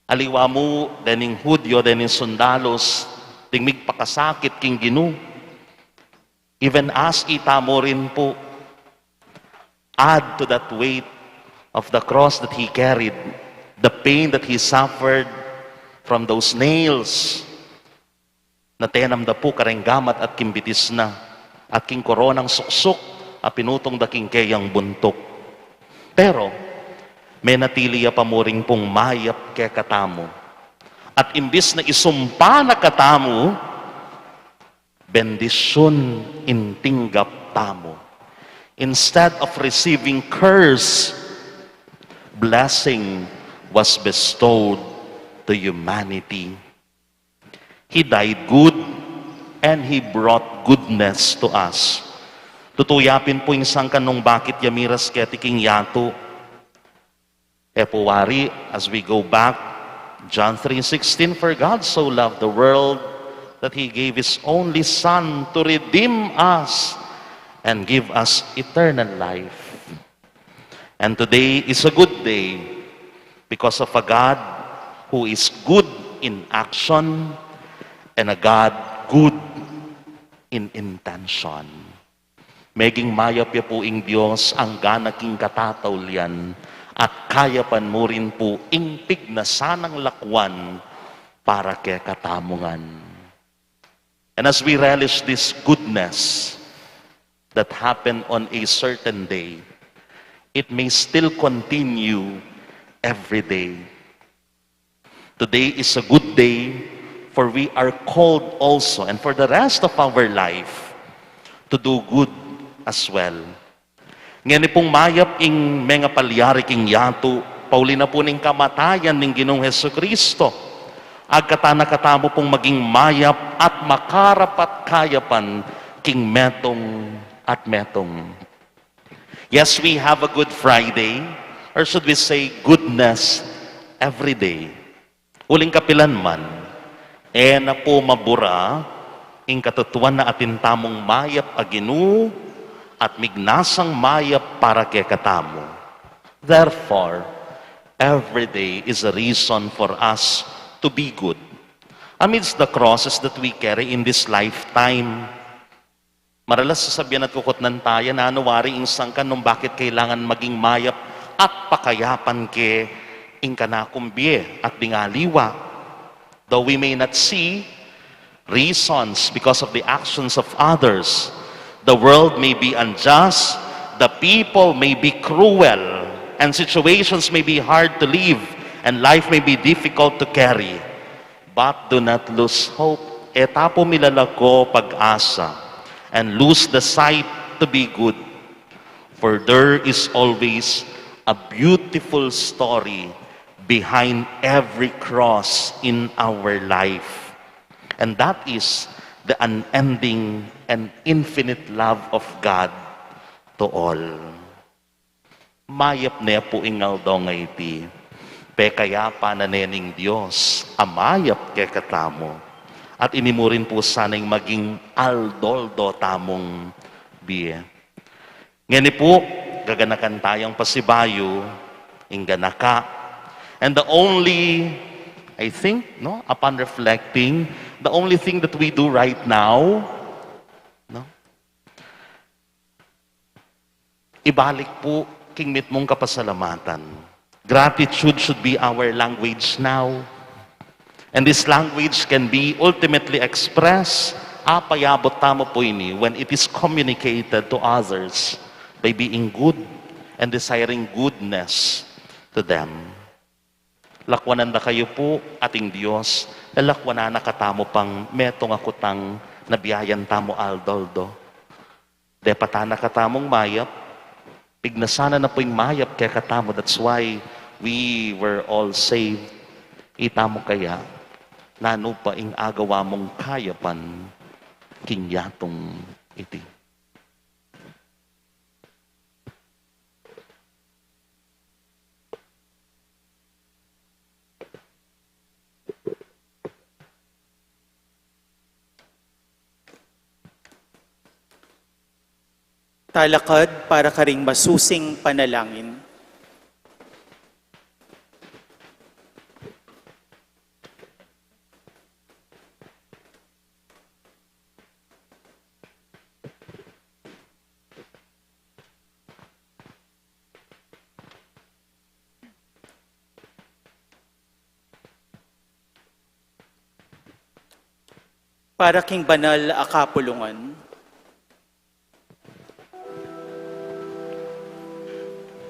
Aliwa mu dening Hudyo, dening sundalus, ding migpakasakit king Ginu. Even as itamu rin pu, add to that weight of the cross that he carried, the pain that he suffered from those nails na tenam da pu kareng gamat at king bitis na, at king koronang suksuk a pinutung da king keyang buntuk. Pero, menatili ya pa mu rin pung mayap kekatamu. At imbis na isumpa na katamu, bendisyun ing tinggap tamu. Instead of receiving curse, blessing was bestowed to humanity. He died good and he brought goodness to us. Tutu ya pin pu ing sangkan nung bakit ya miras keti king yatu. E pu wari, as we go back, John three sixteen, "For God so loved the world that he gave his only Son to redeem us and give us eternal life." And today is a good day because of a God who is good in action and a God good in intention. Meging mayap ya pu ing Dios, anggana king katataulian, at kayapan mu rin pu ing pignasan nang lakwan para kekatamu ngan. And as we relish this goodness that happened on a certain day, it may still continue every day. Today is a good day, for we are called also, and for the rest of our life, to do good as well. Ngeni pung mayap ing mengapalyari king yatu, pauli na pu ning kamatayan ning Ginung Jesucristo, agkatan na katamu pung maging mayap at makarapat kayapan king metung at metung. Yes, we have a Good Friday, or should we say goodness every day? Uling kapilan man, e na pu mabura ing katutuan na atin tamung mayap a Ginu at mignasang mayap para kekatamu. Therefore, every day is a reason for us to be good. Amidst the crosses that we carry in this lifetime, maralas sasabian at kukutnan taya, nanu wari ing sangkan nung bakit kailangan maging mayap at pakayapan ke ing kanakung bie at ding aliwa. Though we may not see reasons because of the actions of others, the world may be unjust, the people may be cruel, and situations may be hard to live, and life may be difficult to carry. But do not lose hope. E ta pu milalago pag-asa and lose the sight to be good. For there is always a beautiful story behind every cross in our life. And that is the unending and infinite love of God to all. Mayap ne pu ing aldo a iti. Pekayapan na ne ning Dios a mayap kekatamu. At ini mu rin pu sana ing maging aldo-aldo tamung bie. Ngeni pu, gaganakan tayang pasibayu ing ganaka. And the only, I think, no, upon reflecting, the only thing that we do right now, no, ibalik pu king mitmung kapasalamatan. Gratitude should be our language now. And this language can be ultimately expressed, apayabut tamu pu ini, when it is communicated to others by being good and desiring goodness to them. Lakwanan da kayu pu, ating Dios, lalakwanan na katamu pang metung a kutang na biayan tamu aldo-aldo. Depatan na katamung mayap, pignasan na na pu ing mayap kekatamu. That's why we were all saved. Itamu kaya, nanu pa ing agawa mung kayapan king yatung iti? Talakad para karing masusing panalangin. Para king banal a kapulungan.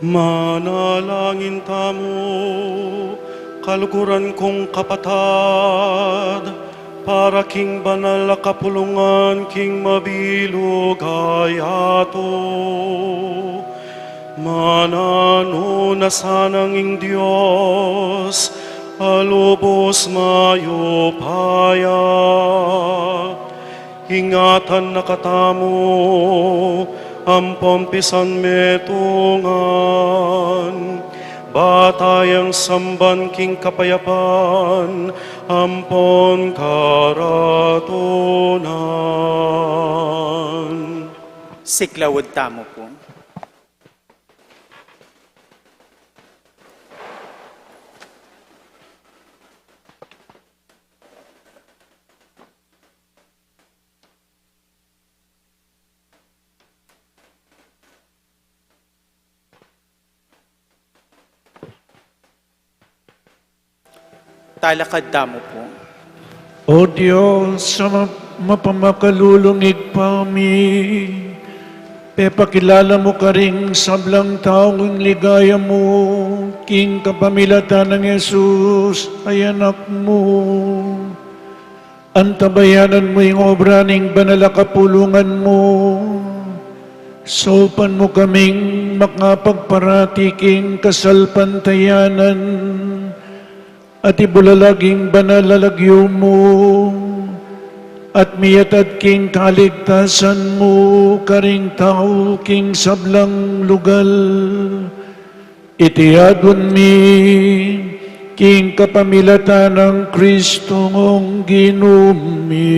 Manalangin tamu, kaluguran kung kapatad, para king banal a kapulungan king mabilug a yatu. Mananu na sanang ing Dios a lubus mayupaya, ingatan na katamu ampon pisan metungan, ba tayang samban king kapayapan ampon karatunan. Siklaud tamu pu. Talakad tamu pu. O Dios, a ma-, mapamakalulung Ibpa mi, pepakilala mu karing sablang tau ing ligaya mu king kapamilatan nang Jesus a Anak mu. Antabayanan mu ing obra ning banal a kapulungan mu. Saupan mu kaming makapagparati king kasalpantayanan at ibulalag ing banal a lagyu mu, at miyatad king kaligtasan mu karing tau king sablang lugal. Iti aduan mi king kapamilatan nang Kristong Ginu mi.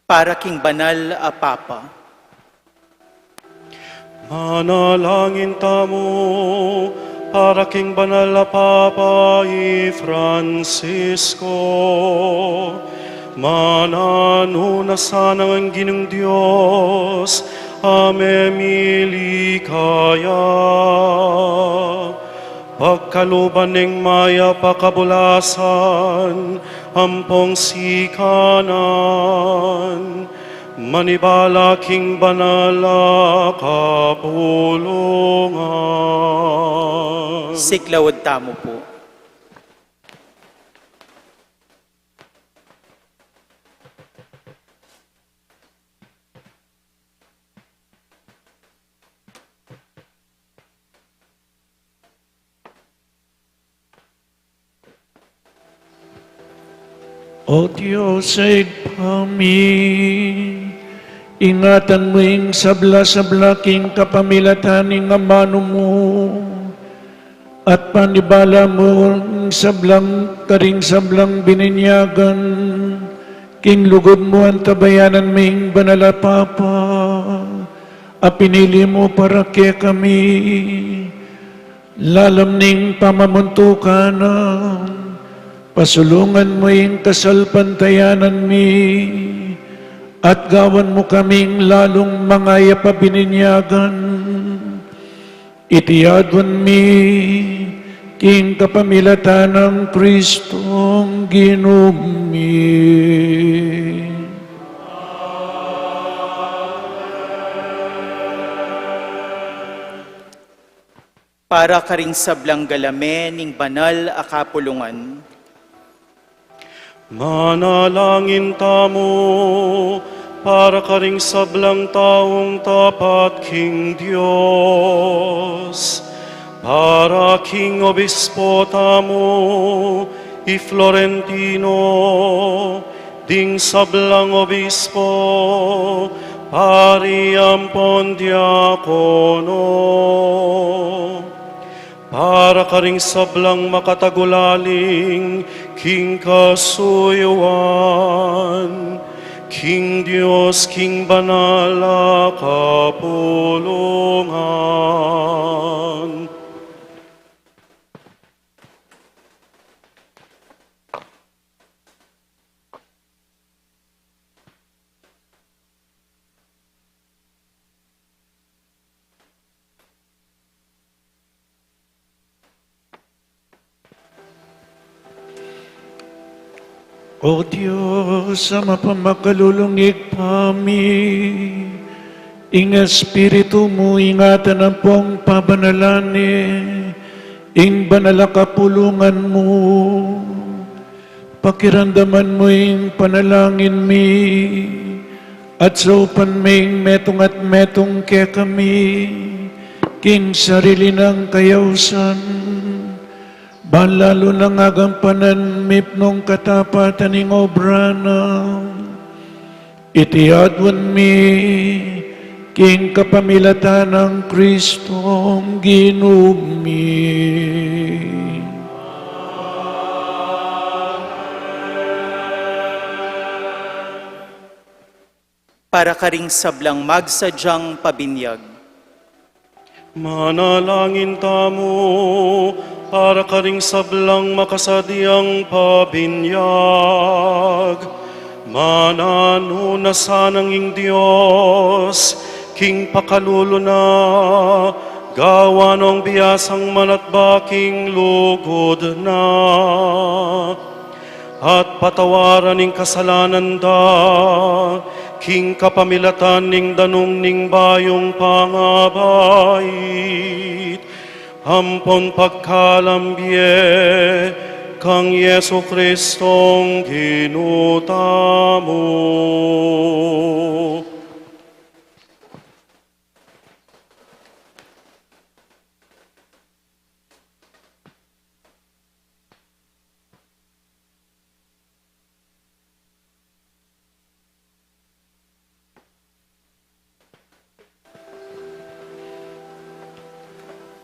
Para king banal a Papa. Manalangin tamu para king banal a Papa i Francisco. Mananu na sana ing Ginung Dios a memili kaya, pagkaluban ning mayap a kabulasan ampong sikanan, manibala king banal a kapulungan. Siklaud tamu pu. O Dios a Ibpa mi, ingatan mu ing sabla-sabla king kapamilatan ning amanu mu, at panibala mu ing sablang karing sablang bininyagan king lugud mu. Antabayanan mu ing banal a Papa a pinili mu para kekami. Lalam ning pamamuntukan na, pasulungan mu ing kasalpantayanan mi, at gawan mu kaming lalung mangayap a bininyagan. Iti aduan mi king kapamilatan nang Kristong Ginu mi. Para karing sablang galame ning banal a kapulungan. Manalangin tamu para karing sablang taung tapat king Dios, para king obispo tamu i Florentino, ding sablang obispo, pari ampon diakono, Para karing sablang makatagulaling king kasuyuan, king Dios, king banal a kapulungan. O Dios, a mapamakalulung Ibpa mi, ing Espiritu mu ingatan ampong pabanalan ne ing banal a kapulungan mu. Pakiramdaman mu ing panalangin mi, at saupan me ing metung at metung kekami king sarili nang kayausan, ban lalu nang agampanan mipnung katapatan ing obra na. Iti aduan mi king kapamilatan nang Kristong Ginu mi. Para karing sablang magsadyang pabinyag. Manalangin tamu para karing sablang makasadyang pabinyag. Mananu na sanang ing Dios, king pakalulu na, gawan nong biasang manatba king lugud na, at patawaran ing kasalanan da, king kapamilatan ning danum ning bayung pangabait, ampon pagkalam bie kang Jesu Kristong Ginu tamu.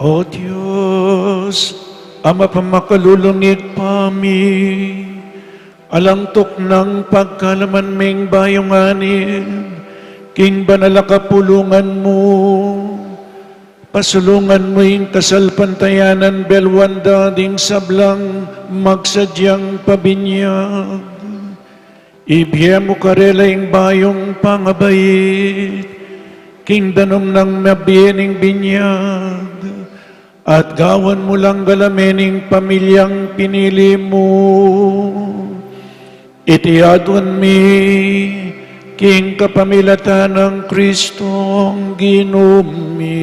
O Dios, a mapamakalulung Ibpa mi, alang tuknang pagkalaman ming bayung anib king banal a kapulungan mu, pasulungan mu ing kasalpantayanan belwan da ding sablang magsadyang pabinyag. Ibie mu karela ing bayung pangabait king danum nang mabie ning binyag, at gawan mu lang galame ning pamilyang pinili mu. Iti aduan mi king kapamilatan nang Kristong Ginu mi.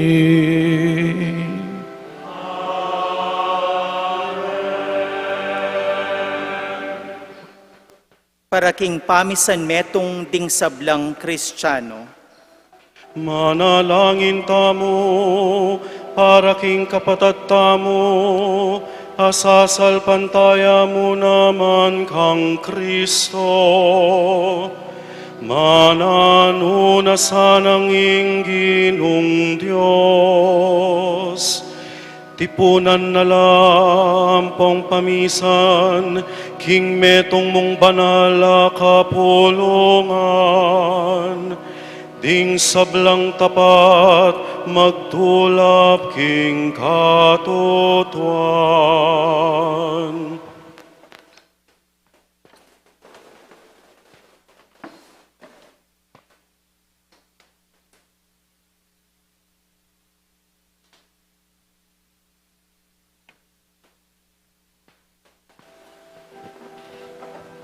Para king pamisan metung ding sablang Kristiano. Manalangin tamu para king kapatad tamu a sasalpantaya mu naman kang Kristo. Mananu na sanang ing Ginung Dios, tipunan na la ampong pamisan king metung mung banal a kapulungan, ding sablang tapat magtulap king katutuan.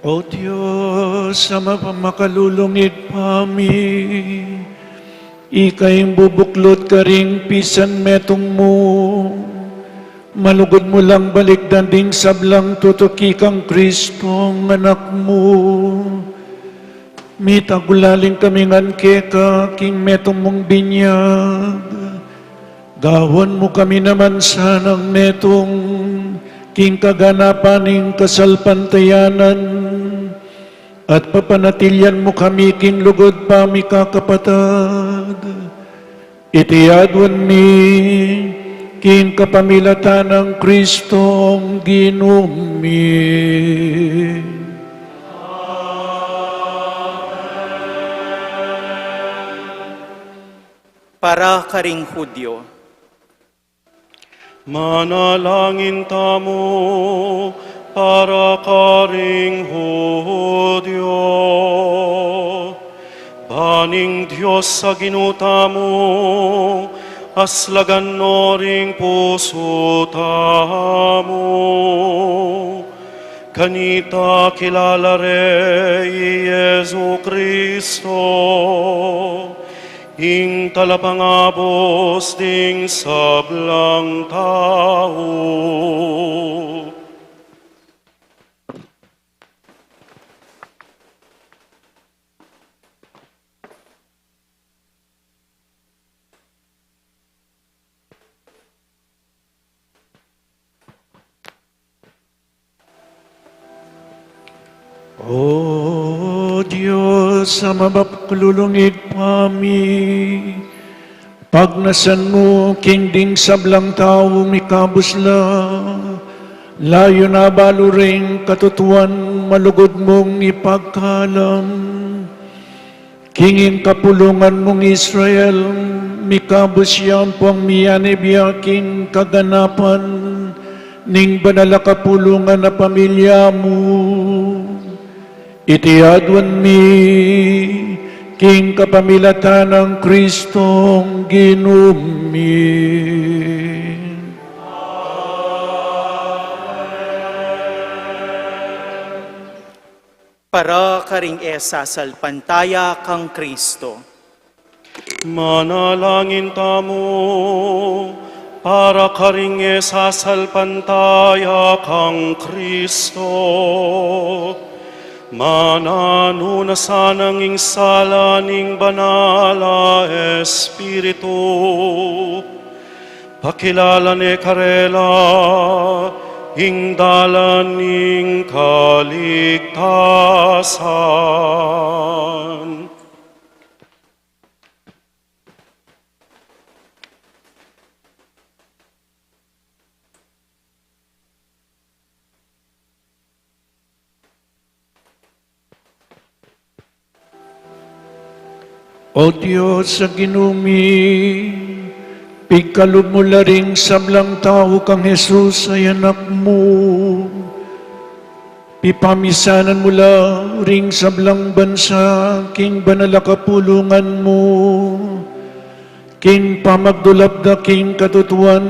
O Dios, a mapamakalulung Ibpa mi, ika ing bubuklut karing pisan metung mu, malugud mu lang balikdan ding sablang tutuki kang Kristong Anak mu. Mitagulaling kami ngan keka king metung mung binyag. Gawan mu kami naman sanang metung king kaganapan ning kasalpantayanan, at papanatilian mu kami king lugud pamikakapatad. Iti aduan mi King kapamilatan nang Kristong Ginu mi. Para karing Judio. Manalangin tamu para karing Judio. Ban ing Dios a Ginu tamu, aslagan no ring pusu tamu. Kanita kilala re i Jesu Kristo, ing talapangabus ding sablang tau. O Dios, a mapakalulung Ibpa mi, pagnasan mu king ding sablang tau mikabus la, layun a balu ring katutuan malugud mung ipagkalam. King kapulungan mung Israel, mikabus ya ampong miyanibya king kaganapan ning banal a kapulungan a pamilya mu. Iti aduan mi king kapamilatan nang Kristong Ginu mi. Para karing e sasalpantaya kang Kristo. Manalangin tamu para karing e sasalpantaya kang Kristo. Mananu na sanang ing sala ning Banal a Espiritu, pakilala ne karela ing dalan ning kaligtasan. O Dios a Ginu mi, pigkalub mu la ring sablang tau kang Jesus a Anak mu. Pipamisanan mu la ring sablang bansa king banal a kapulungan mu. King pamagdulap da king katutuan,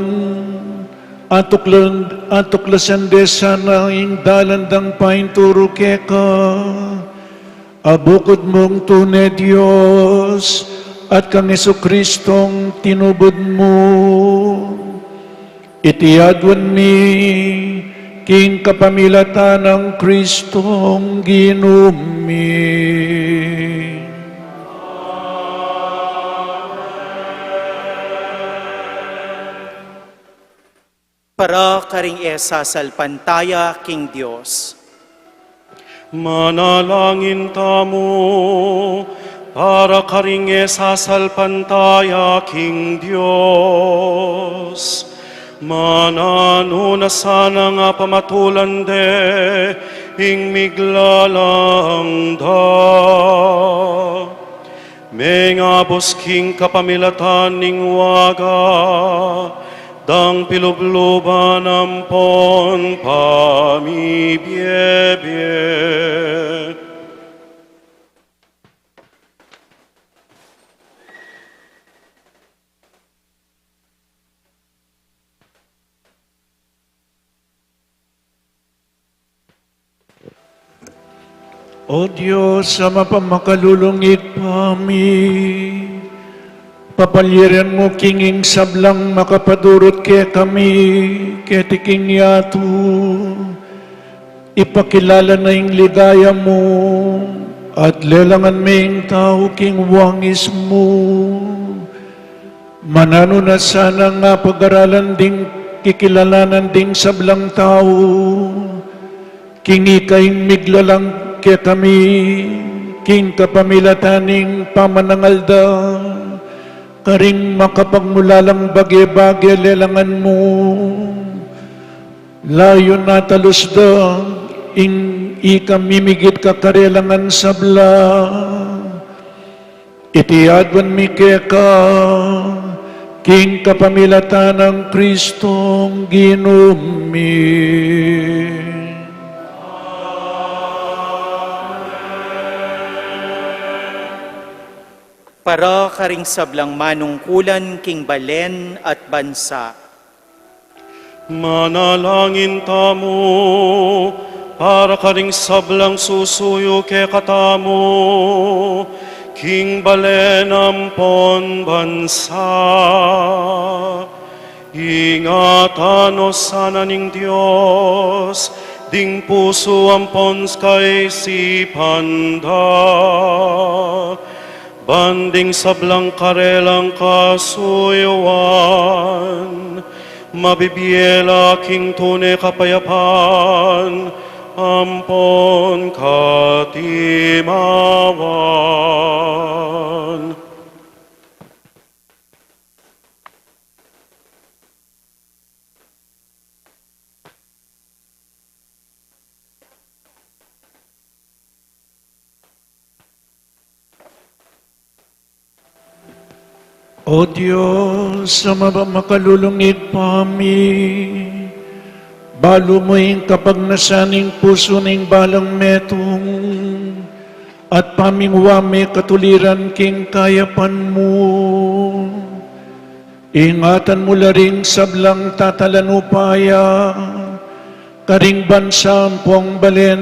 atuklan, atuklasan de sana ing dalan dang painturu keka. A bukud mung tune Dios, at kang Jesucristong tinubud mu. Iti aduan mi, king kapamilatan nang Kristong Ginu mi. Para karing e sasalpantaya king Dios. Manalangin tamu para karing e sasalpantaya king Dios. Mananu na sanang pamatulan de ing miglalang da. Mengabus king kapamilatan ning waga dang pilubluban ampon pamibiebie. O Dios, a mapamakalulung Ibpa mi, papaliran mu king ing sablang makapatudut kekami keti king yatu, ipakilala na ing ligaya mu, at lelangan me ing tau king wangis mu. Mananu na sanang pag-aralan ding kikilalanan ding sablang tau, king ika ing miglalang kekami, king kapamilatan ning pamanangal da, Karing makapagmulalang bage-bage lelangan mu, layun atalus da ing ika mimigit kakarelang sabla. Iti aduan mi keka king kapamilatan nang Kristong Ginu mi. Para karing sablang manungkulan king balen at bansa. Manalangin tamu para karing sablang susuyu kekatamu king balen ampon bansa. Ingatan no sana ning Dios ding pusu ampon kaisipan da, ban ding sablang karelang kasuyuan, mabibie la king tune kapayapan ampon katimawan. O Dios, a mapamakalulung Ibpa mi, balu mu ing kapagnasan ning pusu ning balang metung, at pamingwa me katuliran king kayapan mu. Ingatan mu la ring sablang tatalan upaya karing bansa ampong balen,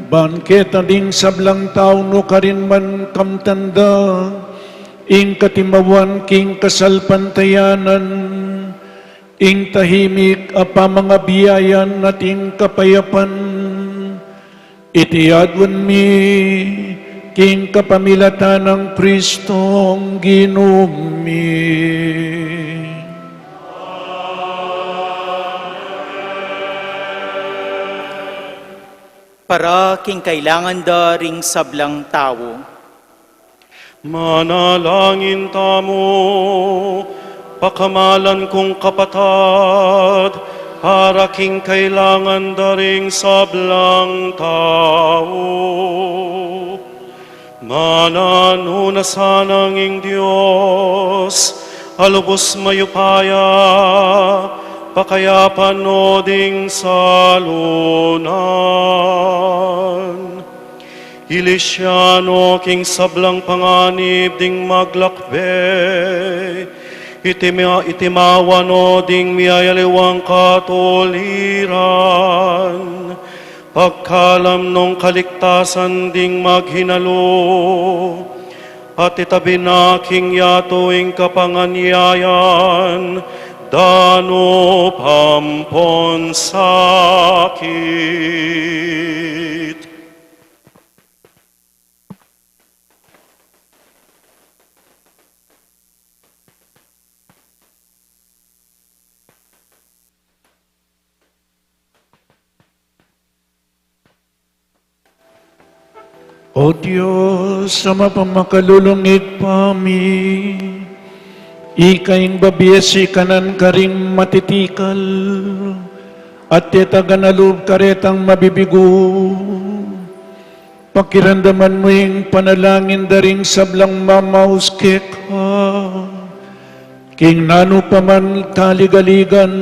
ban keta ding sablang tau nukarin man kamtan da ing katimawan king kasalpantayanan, ing tahimik a pamangabiayan at ing kapayapan. Iti aduan mi king kapamilatan nang Kristong Ginu mi. Para king kailangan da ring sablang tau. Manalangin tamu, pakamalan kung kapatad, para king kailangan da ring sablang tau. Mananu na sana ing Dios a lubus mayupaya, pakayapan no ding salunan. Ilisya no king sablang panganib ding maglakbe, itima-, itimawa no ding miyayaliwang katuliran, pagkalam nong kaligtasan ding maghinalu, at itabi na king yatu ing kapanganyayan, danup ampon sakit. O Dios, a mapamakalulung Ibpa mi, ika ing babie sikanan karing matitikal, at tetagan a lub karetang mabibigu. Pakiramdaman mu ing panalangin da ring sablang mamaus keka, king nanu pa man kaligaligan,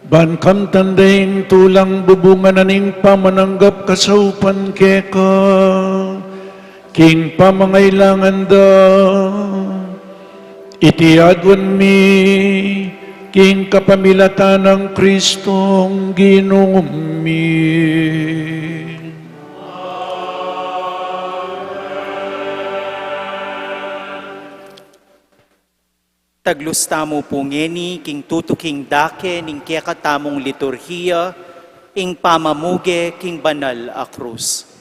ban kamtan da ing tulang bubungan na ning pamananggap kasaupan keka, king pamangailangan da. Iti aduan mi king kapamilatan nang Kristong Ginu mi. Taglus tamu pu ngeni king tutuking dake ning kekatamung liturhiya, ing pamamuge king banal a krus.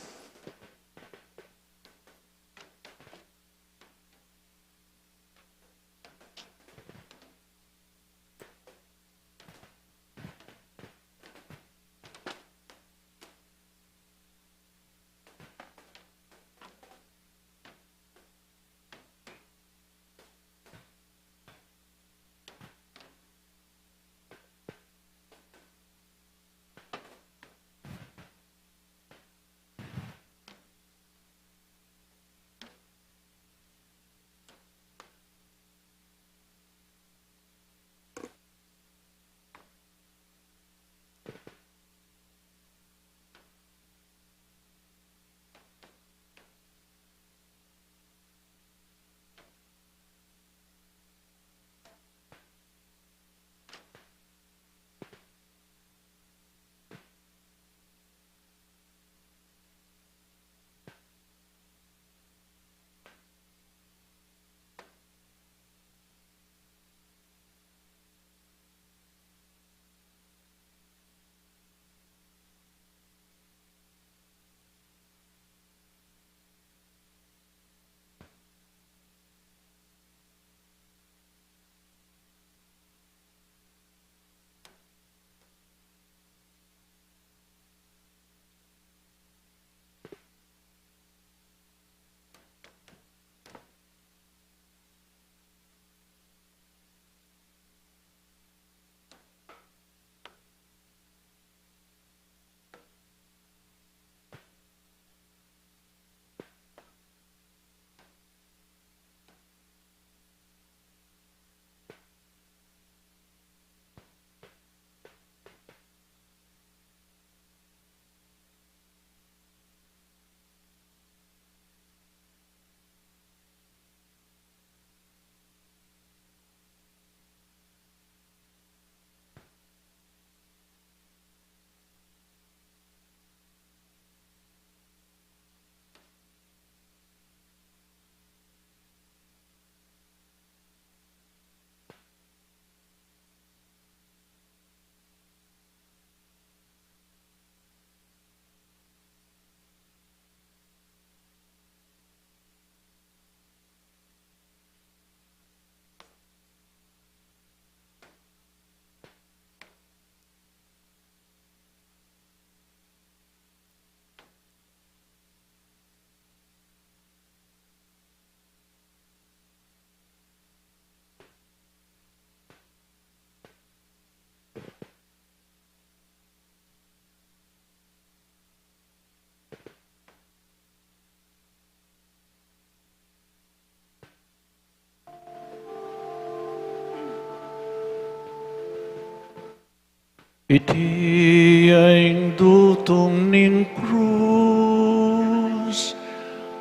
Iti ya ing dutung ning krus,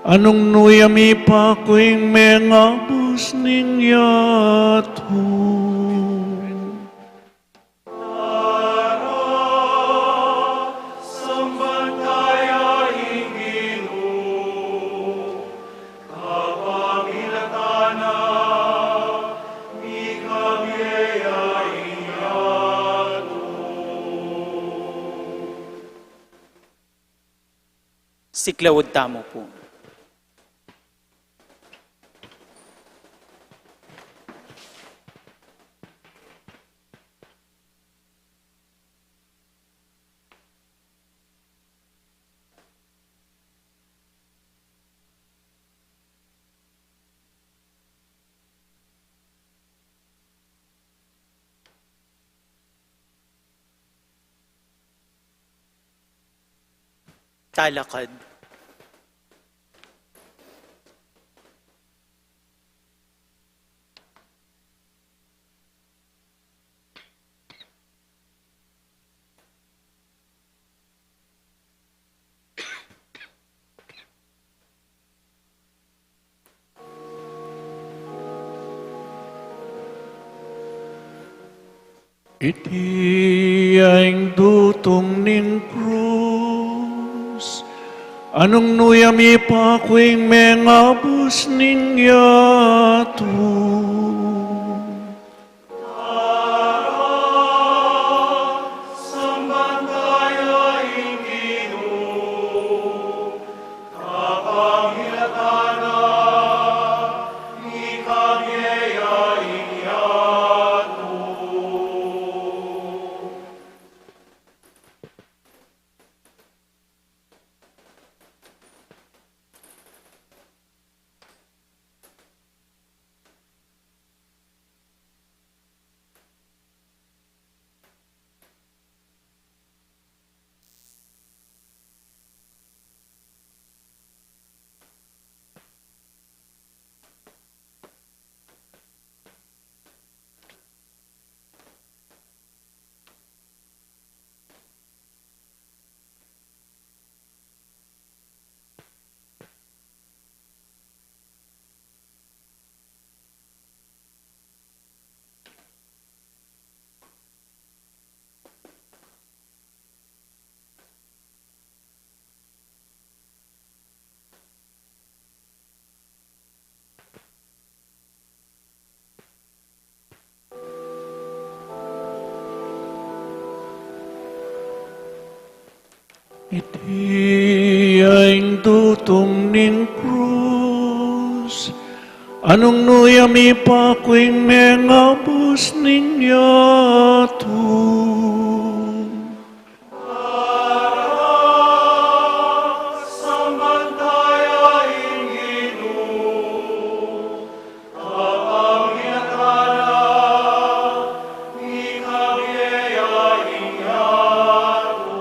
anung nu ya mipaku ing mengabus ning yatu. Tara, samban taya ing Ginu, kapamilatan na, mikabie ya ing yatu. Siklaud tamu pu. Talakad. Iti ya ing dutung ning krus, anung nu ya mipaku ing mengabus ning yatu. Tara, samban taya ing Ginu, kapamilatan na, mikabie ya ing yatu. Iti ya ing dutung ning krus, anung nu ya mipaku ing mengabus ning yatu. Tara, samban taya ing Ginu, kapamilatan na, mikabie ya ing yatu.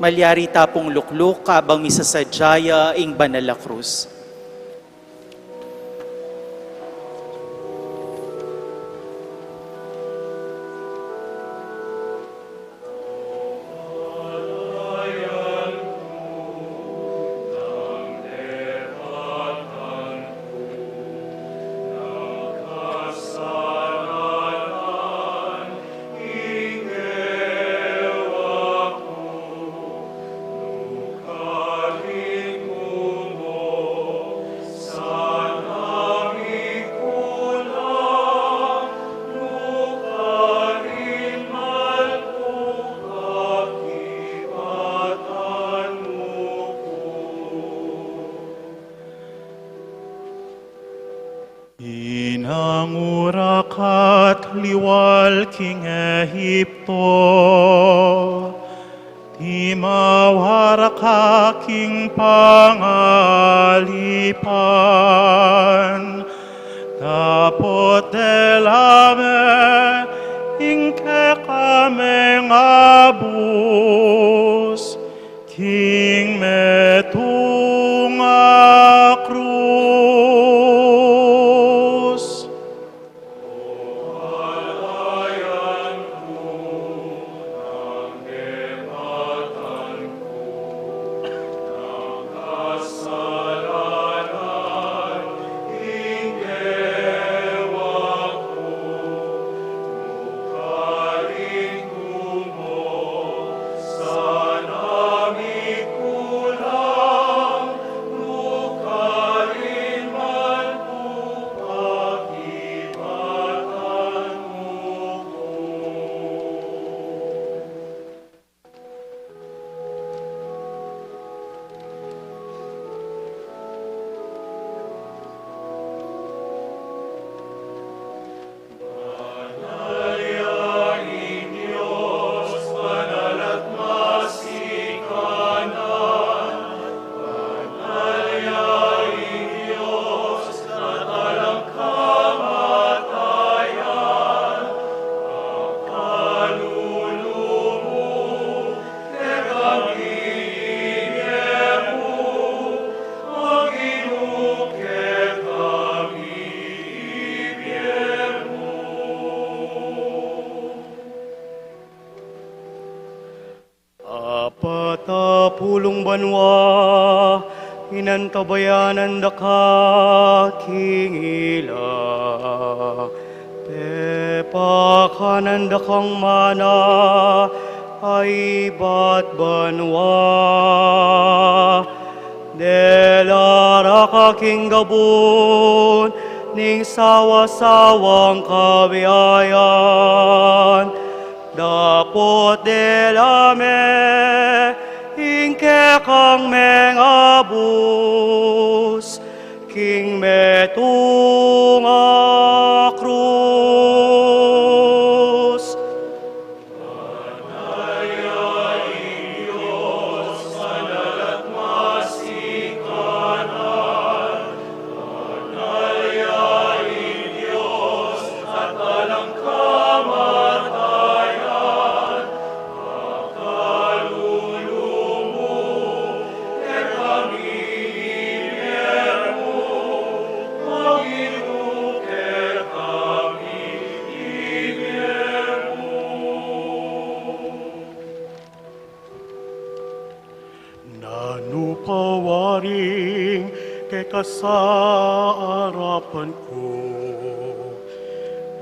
Malyari ta pung lukluk abang misasadya ya ing banal a krus. Mangura ka't liwal king Ehipto, timawa ra ka king pangalipan, dapot dela me ing keka meng abus, king metung a krus. Apat a pulung banua, inantabayanan da ka king ila. Pepakanan da kang mana a ibat banua. Dela ra ka king gabun ning sawa-sawang kabiayan, dapot dela me ing kekang mengabus king metung a krus. Nanu pa waring keka sa arapan ku,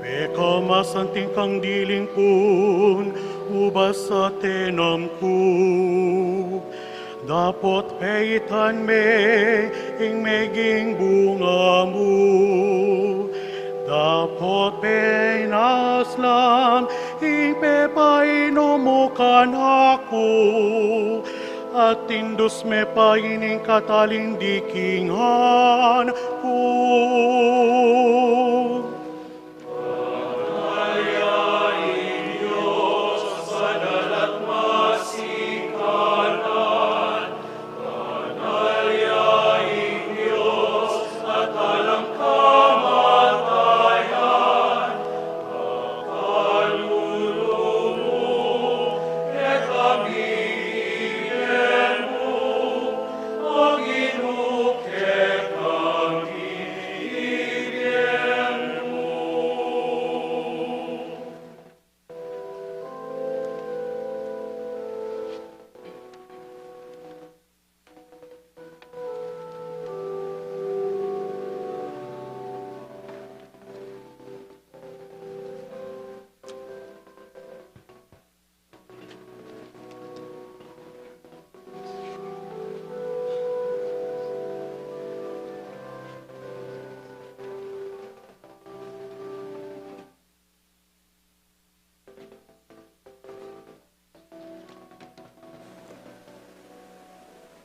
pekamasanting kang diling kun ubas a tenam ku. Dapot peitan me ing meging bunga mu, dapot peinaslam ing pepainum mu kanaku, at tindus me pa ining katalindikingan ku.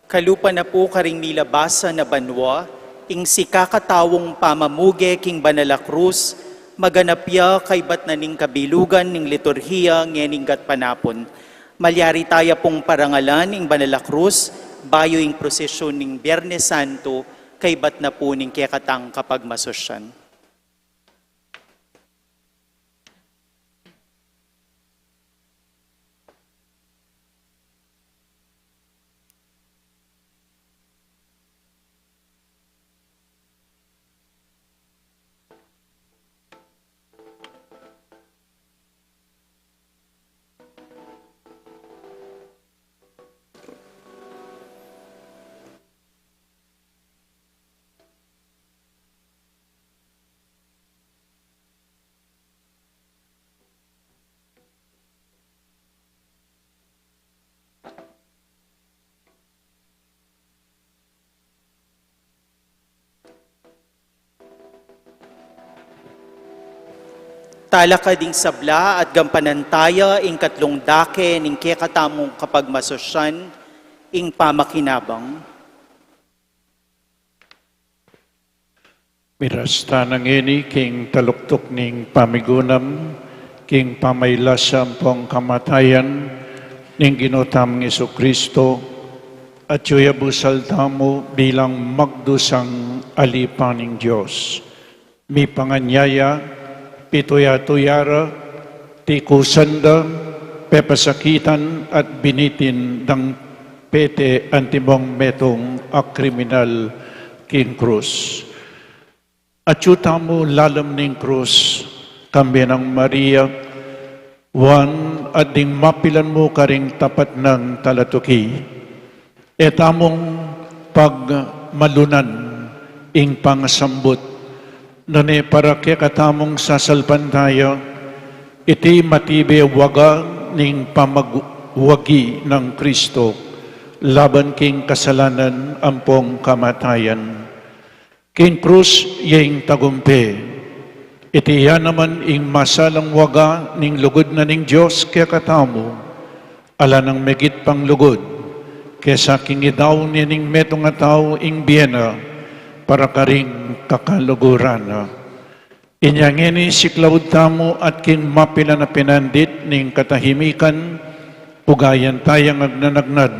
Kalupa na pu karing milabasan a banua, ing sikakataung pamamuge king banal a krus, Maganap ya kaybat na ning kabilugan ning liturhiya ngening gatpanapun. Malyari taya pung parangalan ing Banal a Krus, bayu ing prosesyun ning Biyernes Santo, kaybat na pu ning kekatang kapagmasusyan. Talakad ing sabla at gampanan taya ing katlung dake ning kekatamung kapagmasusyan, ing pamakinabang. Miras ta na ngeni king taluktuk ning pamigunam, king pamaylasa ampong kamatayan ning Ginu tamung Jesucristo, at yu ya busal tamu bilang magdusang alipan ning Dios. Mipanganyaya, pituya-tuya ra, tikusan da, pepasakitan at binitin dang pete antimong metung a kriminal king krus. Atyu tamu lalam ning krus, kambe nang Maria, Juan, at ding mapilan mu karing tapat nang talatuki. E tamung pagmalunan ing pangasambut, nune para kekatamung sasalpantaya, iti matibe waga ning pamagwagi nang Kristo laban king kasalanan ampong kamatayan. King krus ya ing tagumpe. Iti ya naman ing masalang waga ning lugud na ning Dios kekatamu, ala nang megit pang lugud kesa king idaun ne ning metung a tau ing bie na para karing kakaluguran na. Inya ngeni siklaud tamu at king mapilan a pinandit ning katahimikan, ugayan tayang agnanagnad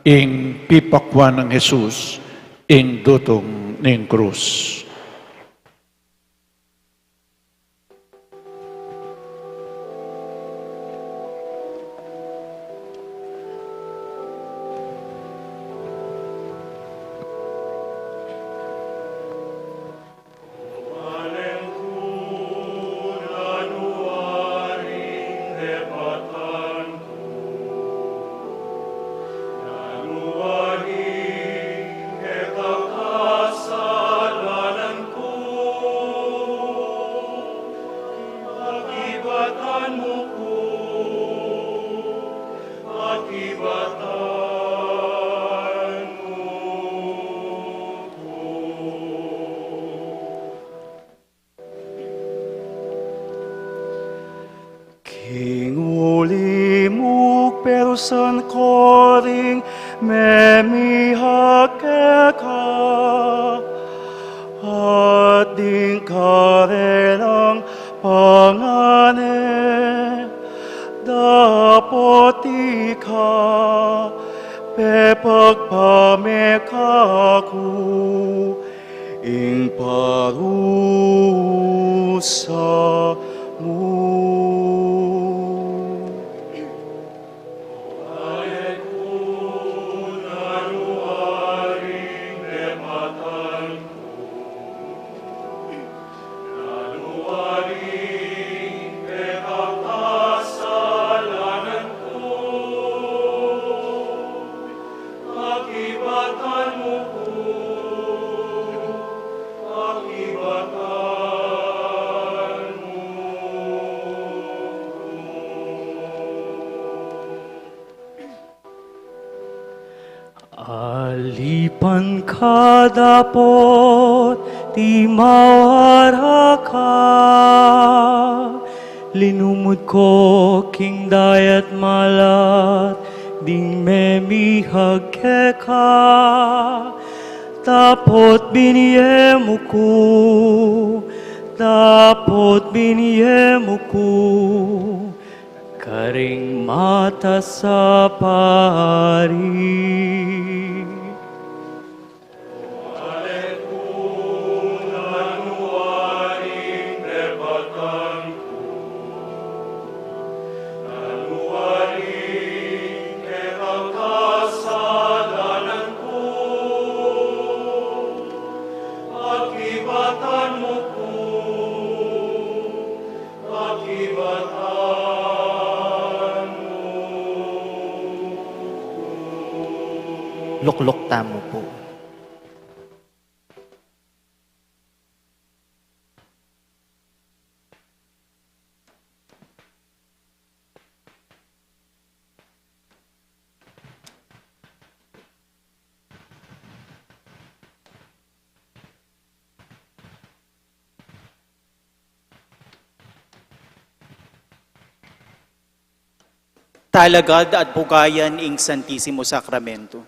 ing pipakwan nang Jesus ing dutung ning krus. King uling mung perusan ko ring memihag keka, at ding karelang pangane, dapot ika pepagpame kaku ing parusa mu. Alipan ka dapot di mawara ka, linumud ko king dayat malat ding memihag keka, dapot binye mu ku Dapot binye mu ku karing matas a pari. Lukluk tamu pu. Talagad at bugayan ing Santisimo Sakramento.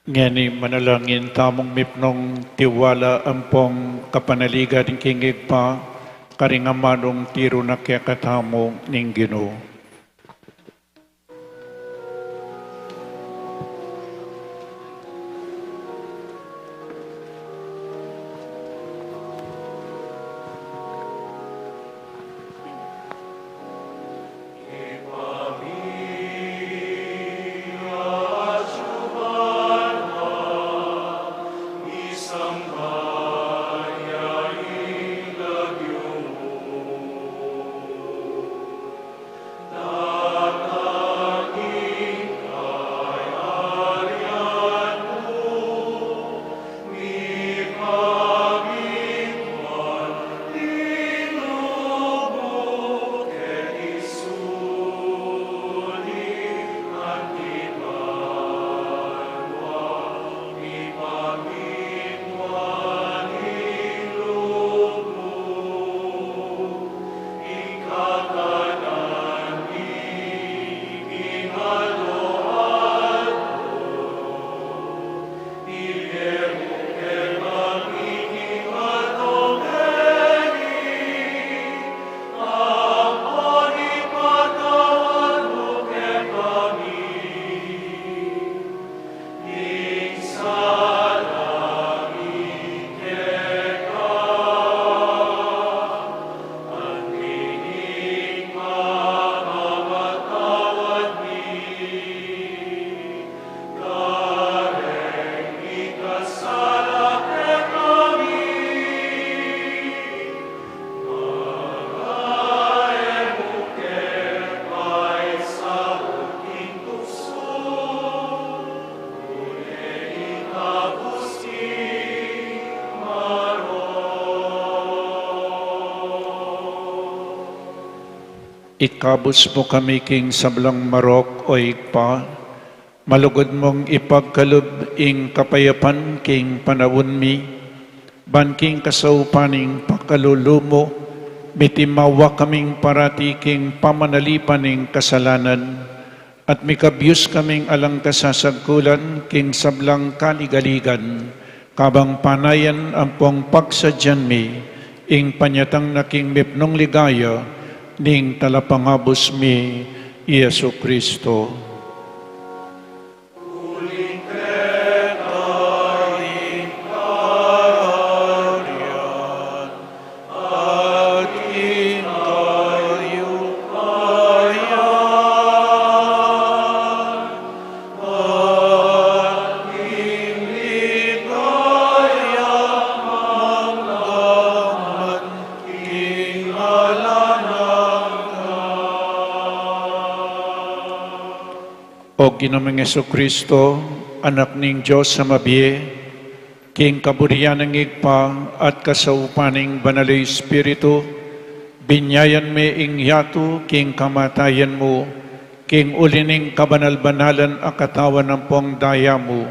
Ngeni manalangin tamung mipnung tiwala ampong kapanaligan king Ibpa, karing amanung tiru na kekatamu ning Ginu. Ikabus mu kami king sablang marok, o Ibpa, malugud mung ipagkalub ing kapayapan king panaun mi, ban king kasaupan ning pakalulu mu, mitimawa kaming parati king pamanalipan ning kasalanan, at mikabyus kaming alang kasasagkulan king sablang kaligaligan, kabang panayan ampong pagsadyan mi ing panyatang na king mipnung ligaya ning Talapangabus mi, i Jesucristo. O Ginung Jesucristo, Anak ning Dios a mabie, king kaburian ning Ibpa at kasaupan ning Banal a Espiritu, binyayan me ing yatu king kamatayan mu, king uli ning kabanal-banalan a katawan ampong daya mu,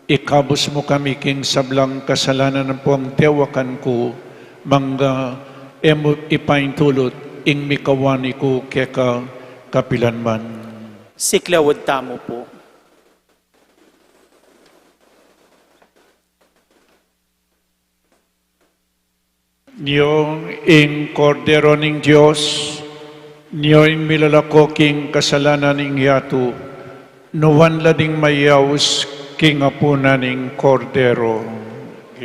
ikabus mu kami king sablang kasalanan ampong tewakan ku, mangga e mu ipaintulut ing mikawani ku keka kapilan man. Siklaud tamu pu. Nyo ing Kordero ning Dios, nyo ing milalako king kasalanan ning yatu, nuan la ding mayaus king apunan ning Kordero.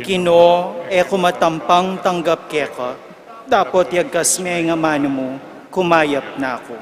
Ginu, e ku matampang tanggap keka, dapot yagkas me ing amanu mu, kumayap na ku.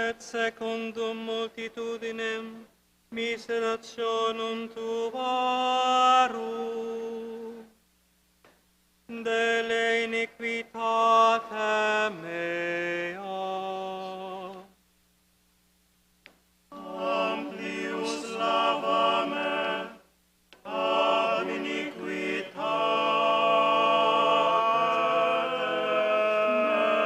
Et secundum multitudinem miserationum tuarum dele iniquitate mea amplius lavamet ab iniquitate mea.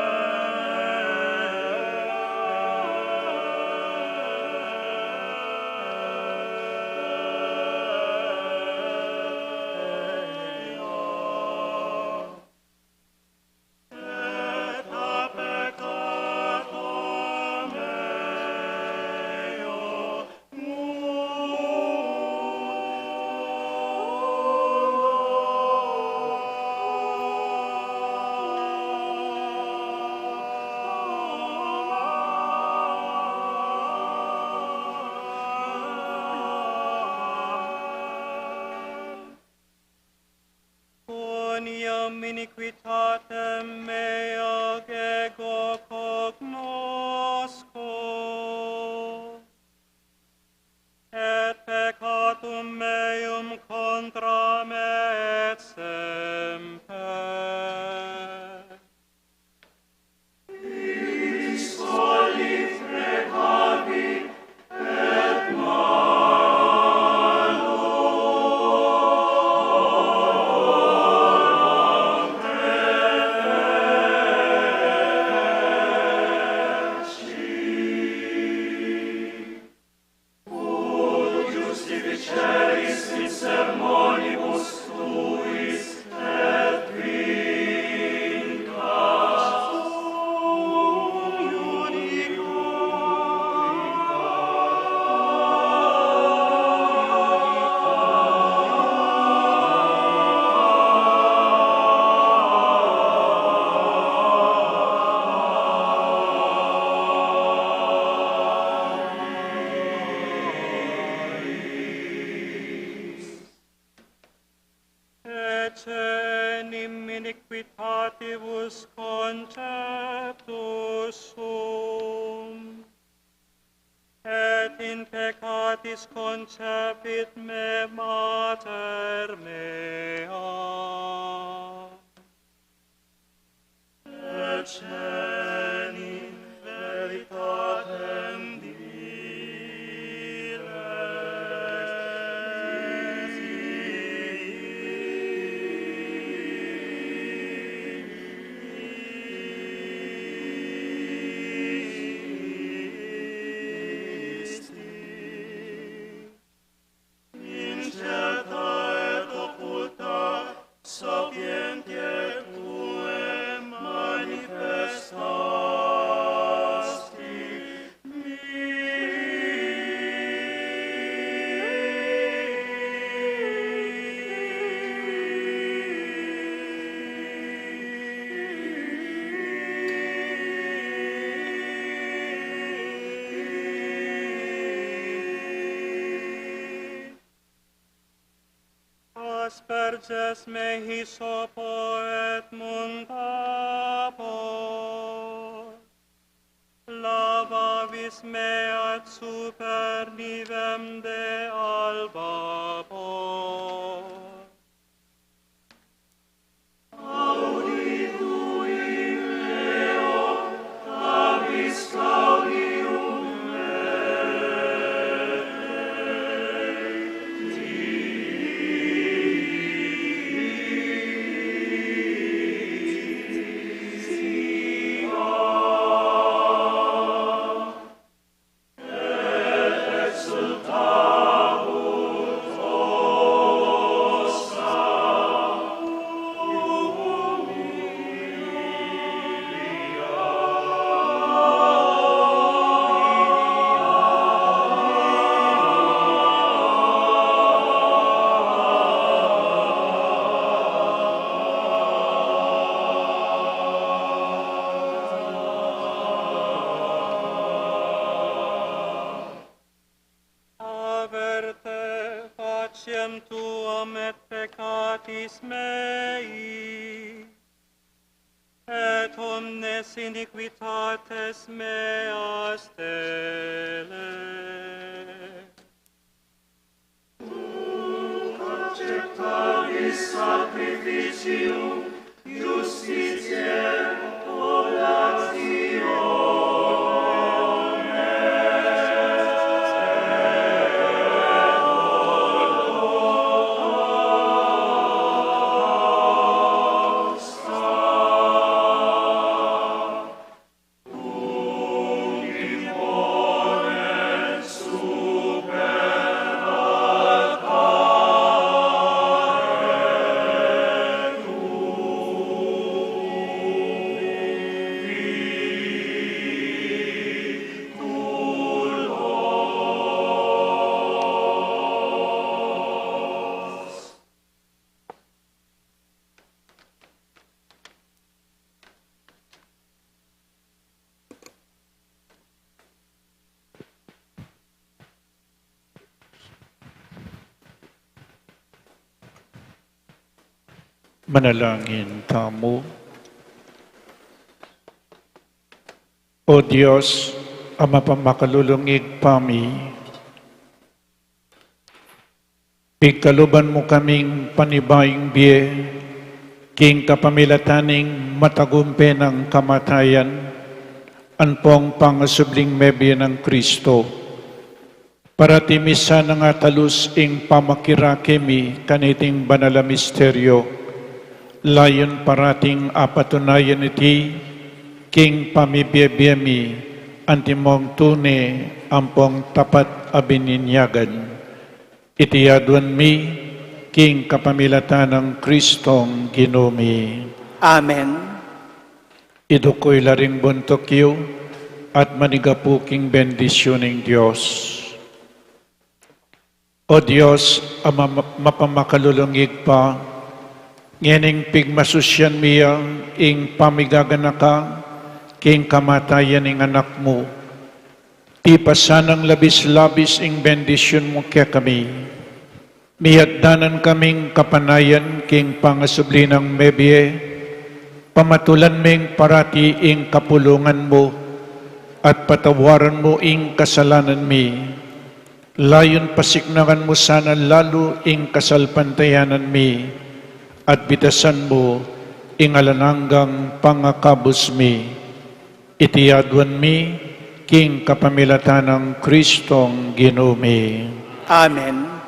in peccatis concepit me mater mea. Eccenim veritatem dires. Incerta et occulta sapientiae tuae manifestasti. Asperges me hyssopo et mundapo. Lavavis me ad super nivem de albapo. Audi tuum Deo, abis gaudium Aver te faciem tuam et peccatis mei, et omnes iniquitates meas tele. Nunc acceptabis sacrificium justitiae pollatione. Manalangin tamu. O Dios, a mapamakalulung Ibpa mi, pigkaluban mu kaming panibayung bie, king kapamilatan ning matagumpe nang kamatayan, ampong pangasubling mebie nang Kristo. Parati mi sanang atalus ing pamakirake mi kaniting banal a misteryo, layun parating apatunayan iti king pamibie-bie mi, antimong tune ampong tapat a bininyagan. Iti aduan mi king kapamilatan nang Kristong Ginu mi. Amen. Iduk yu la ring buntuk yu at manigapu king bendisyun ning Dios. O Dios, a ma-, mapamakalulung Ibpa, ngening pigmasusyan mi ya ing pamigaganaka king kamatayan ning Anak mu, tipasan nang labis-labis ing bendisyun mu kekami. Miatdanan kaming kapanayan king pangasubli nang mebie, pamatulan ming parati ing kapulungan mu, at patawaran mu ing kasalanan mi. Layun pasiknangan mu sana lalu ing kasalpantayanan mi, at bitasan mu ing alang anggang pangakabus mi. Iti aduan mi king kapamilatan nang Kristong Ginu mi. Amen.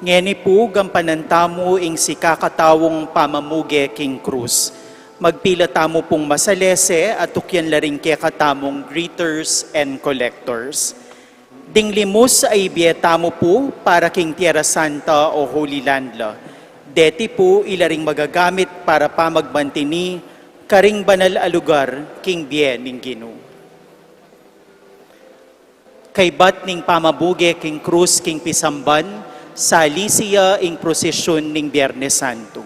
Ngeni pu, gampanan tamu ing sikakataung pamamuge king krus. Magpila tamu pung masalese at tukyan la ring kekatamung greeters and collectors. Ding limus a ibie tamu pu para king Tierra Santa o Holy Land la. Deti pu ila ring magagamit para pamagmantini karing banal a lugar king bie ning Ginu. Kaybat ning pamabuge king krus king pisamban, salisi ya ing prosesyun ning Biernes Santo.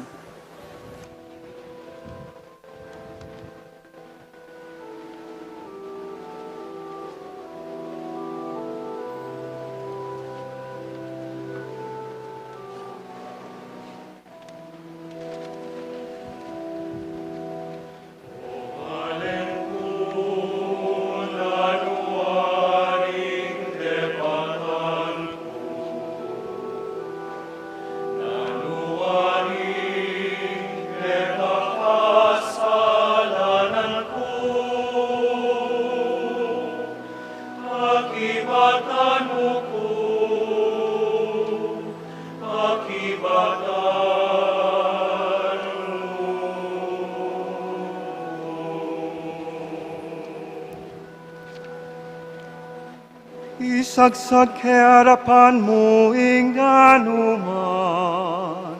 Isagsag ke arapan mu ing danuman,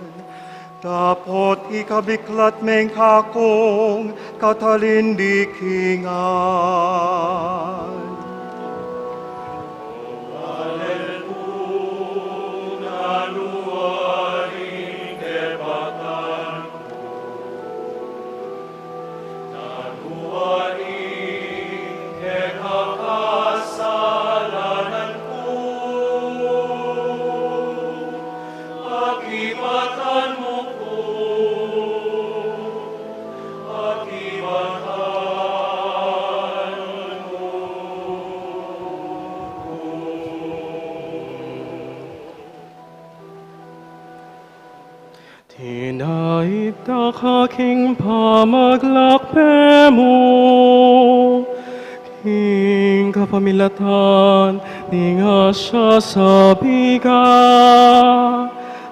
dapot ikabiklat me ing kakung katalindikingan. Tinaig da ka king pamaglakbe mu, king kapamilatan ning asya sabigan,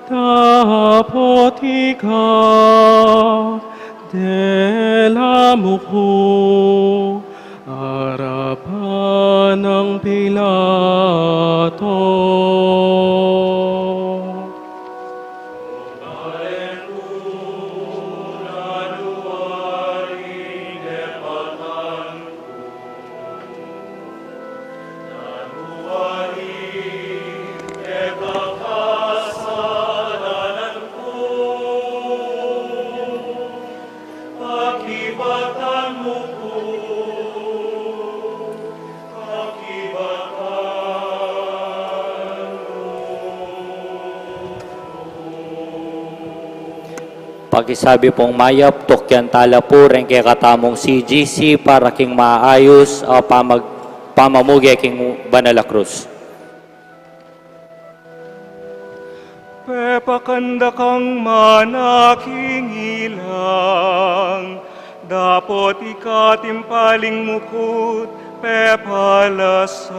dapot ika dela mu ku arapan nang Pilato. Pakisabi pung mayap, tukyan tala pu ring kekatamung C G C para king maayus a pamag-, pamamuge king banal a krus. Pepakanda kang mana king ilang, dapot ika timpaling mukut pepalasal.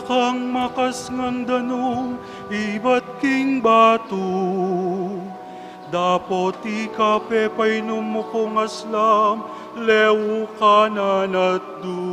Kang makasngan danum ibat king batu, dapot ika pepainum mu kung aslam leu kanan at dus.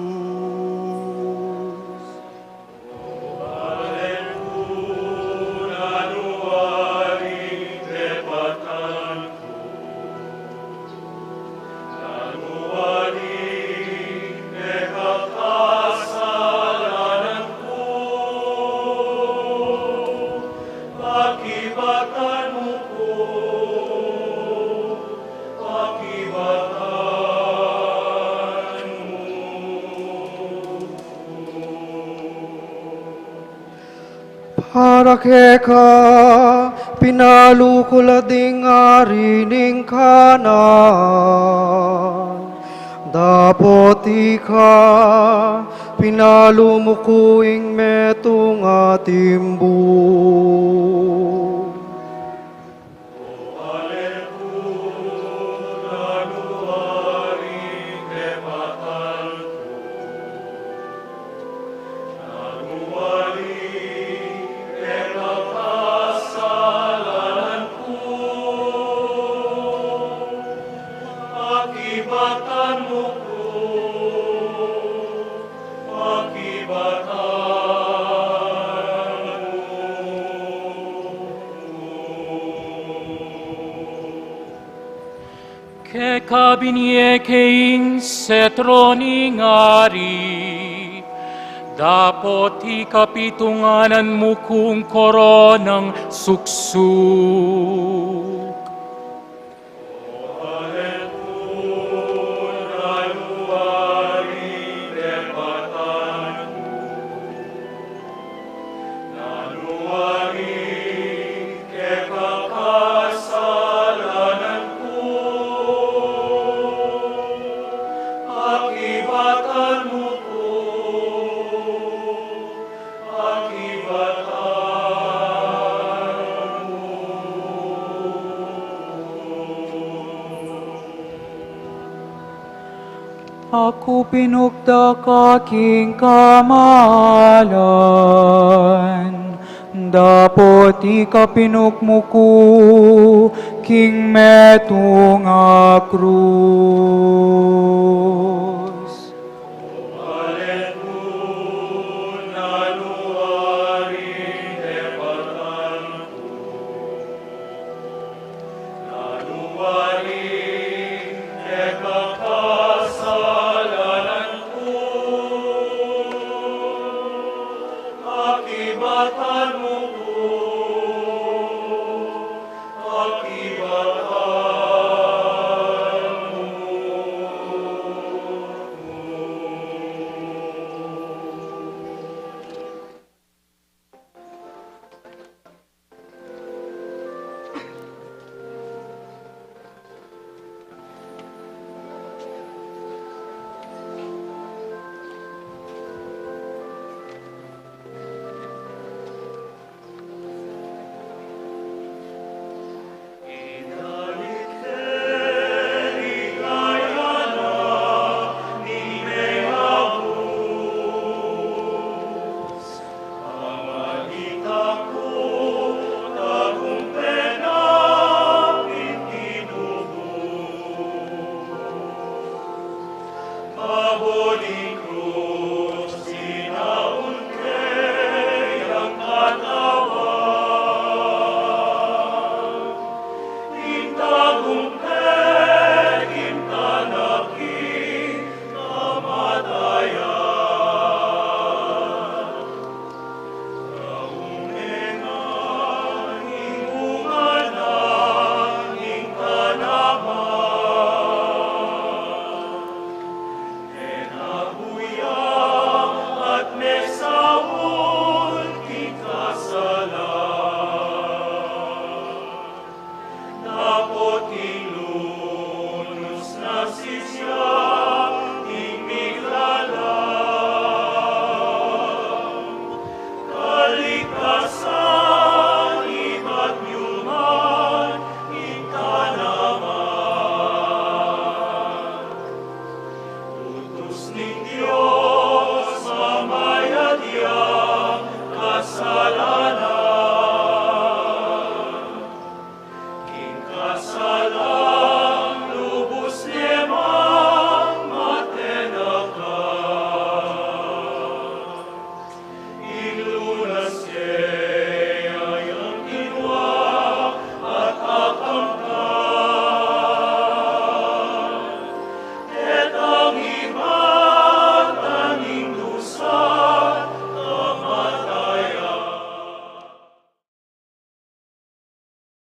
Para keka, pinalu ku la ding ari ning Kanaan. Dapot ika, pinalu mu ku ing metung a timbu. Keka binie ke ing setro ning ari, dapot ika pitunganan mu kung koronang suksuk. Aku pinukda ka king kamalan, dapot ika pinukmuk ku king metung a krus.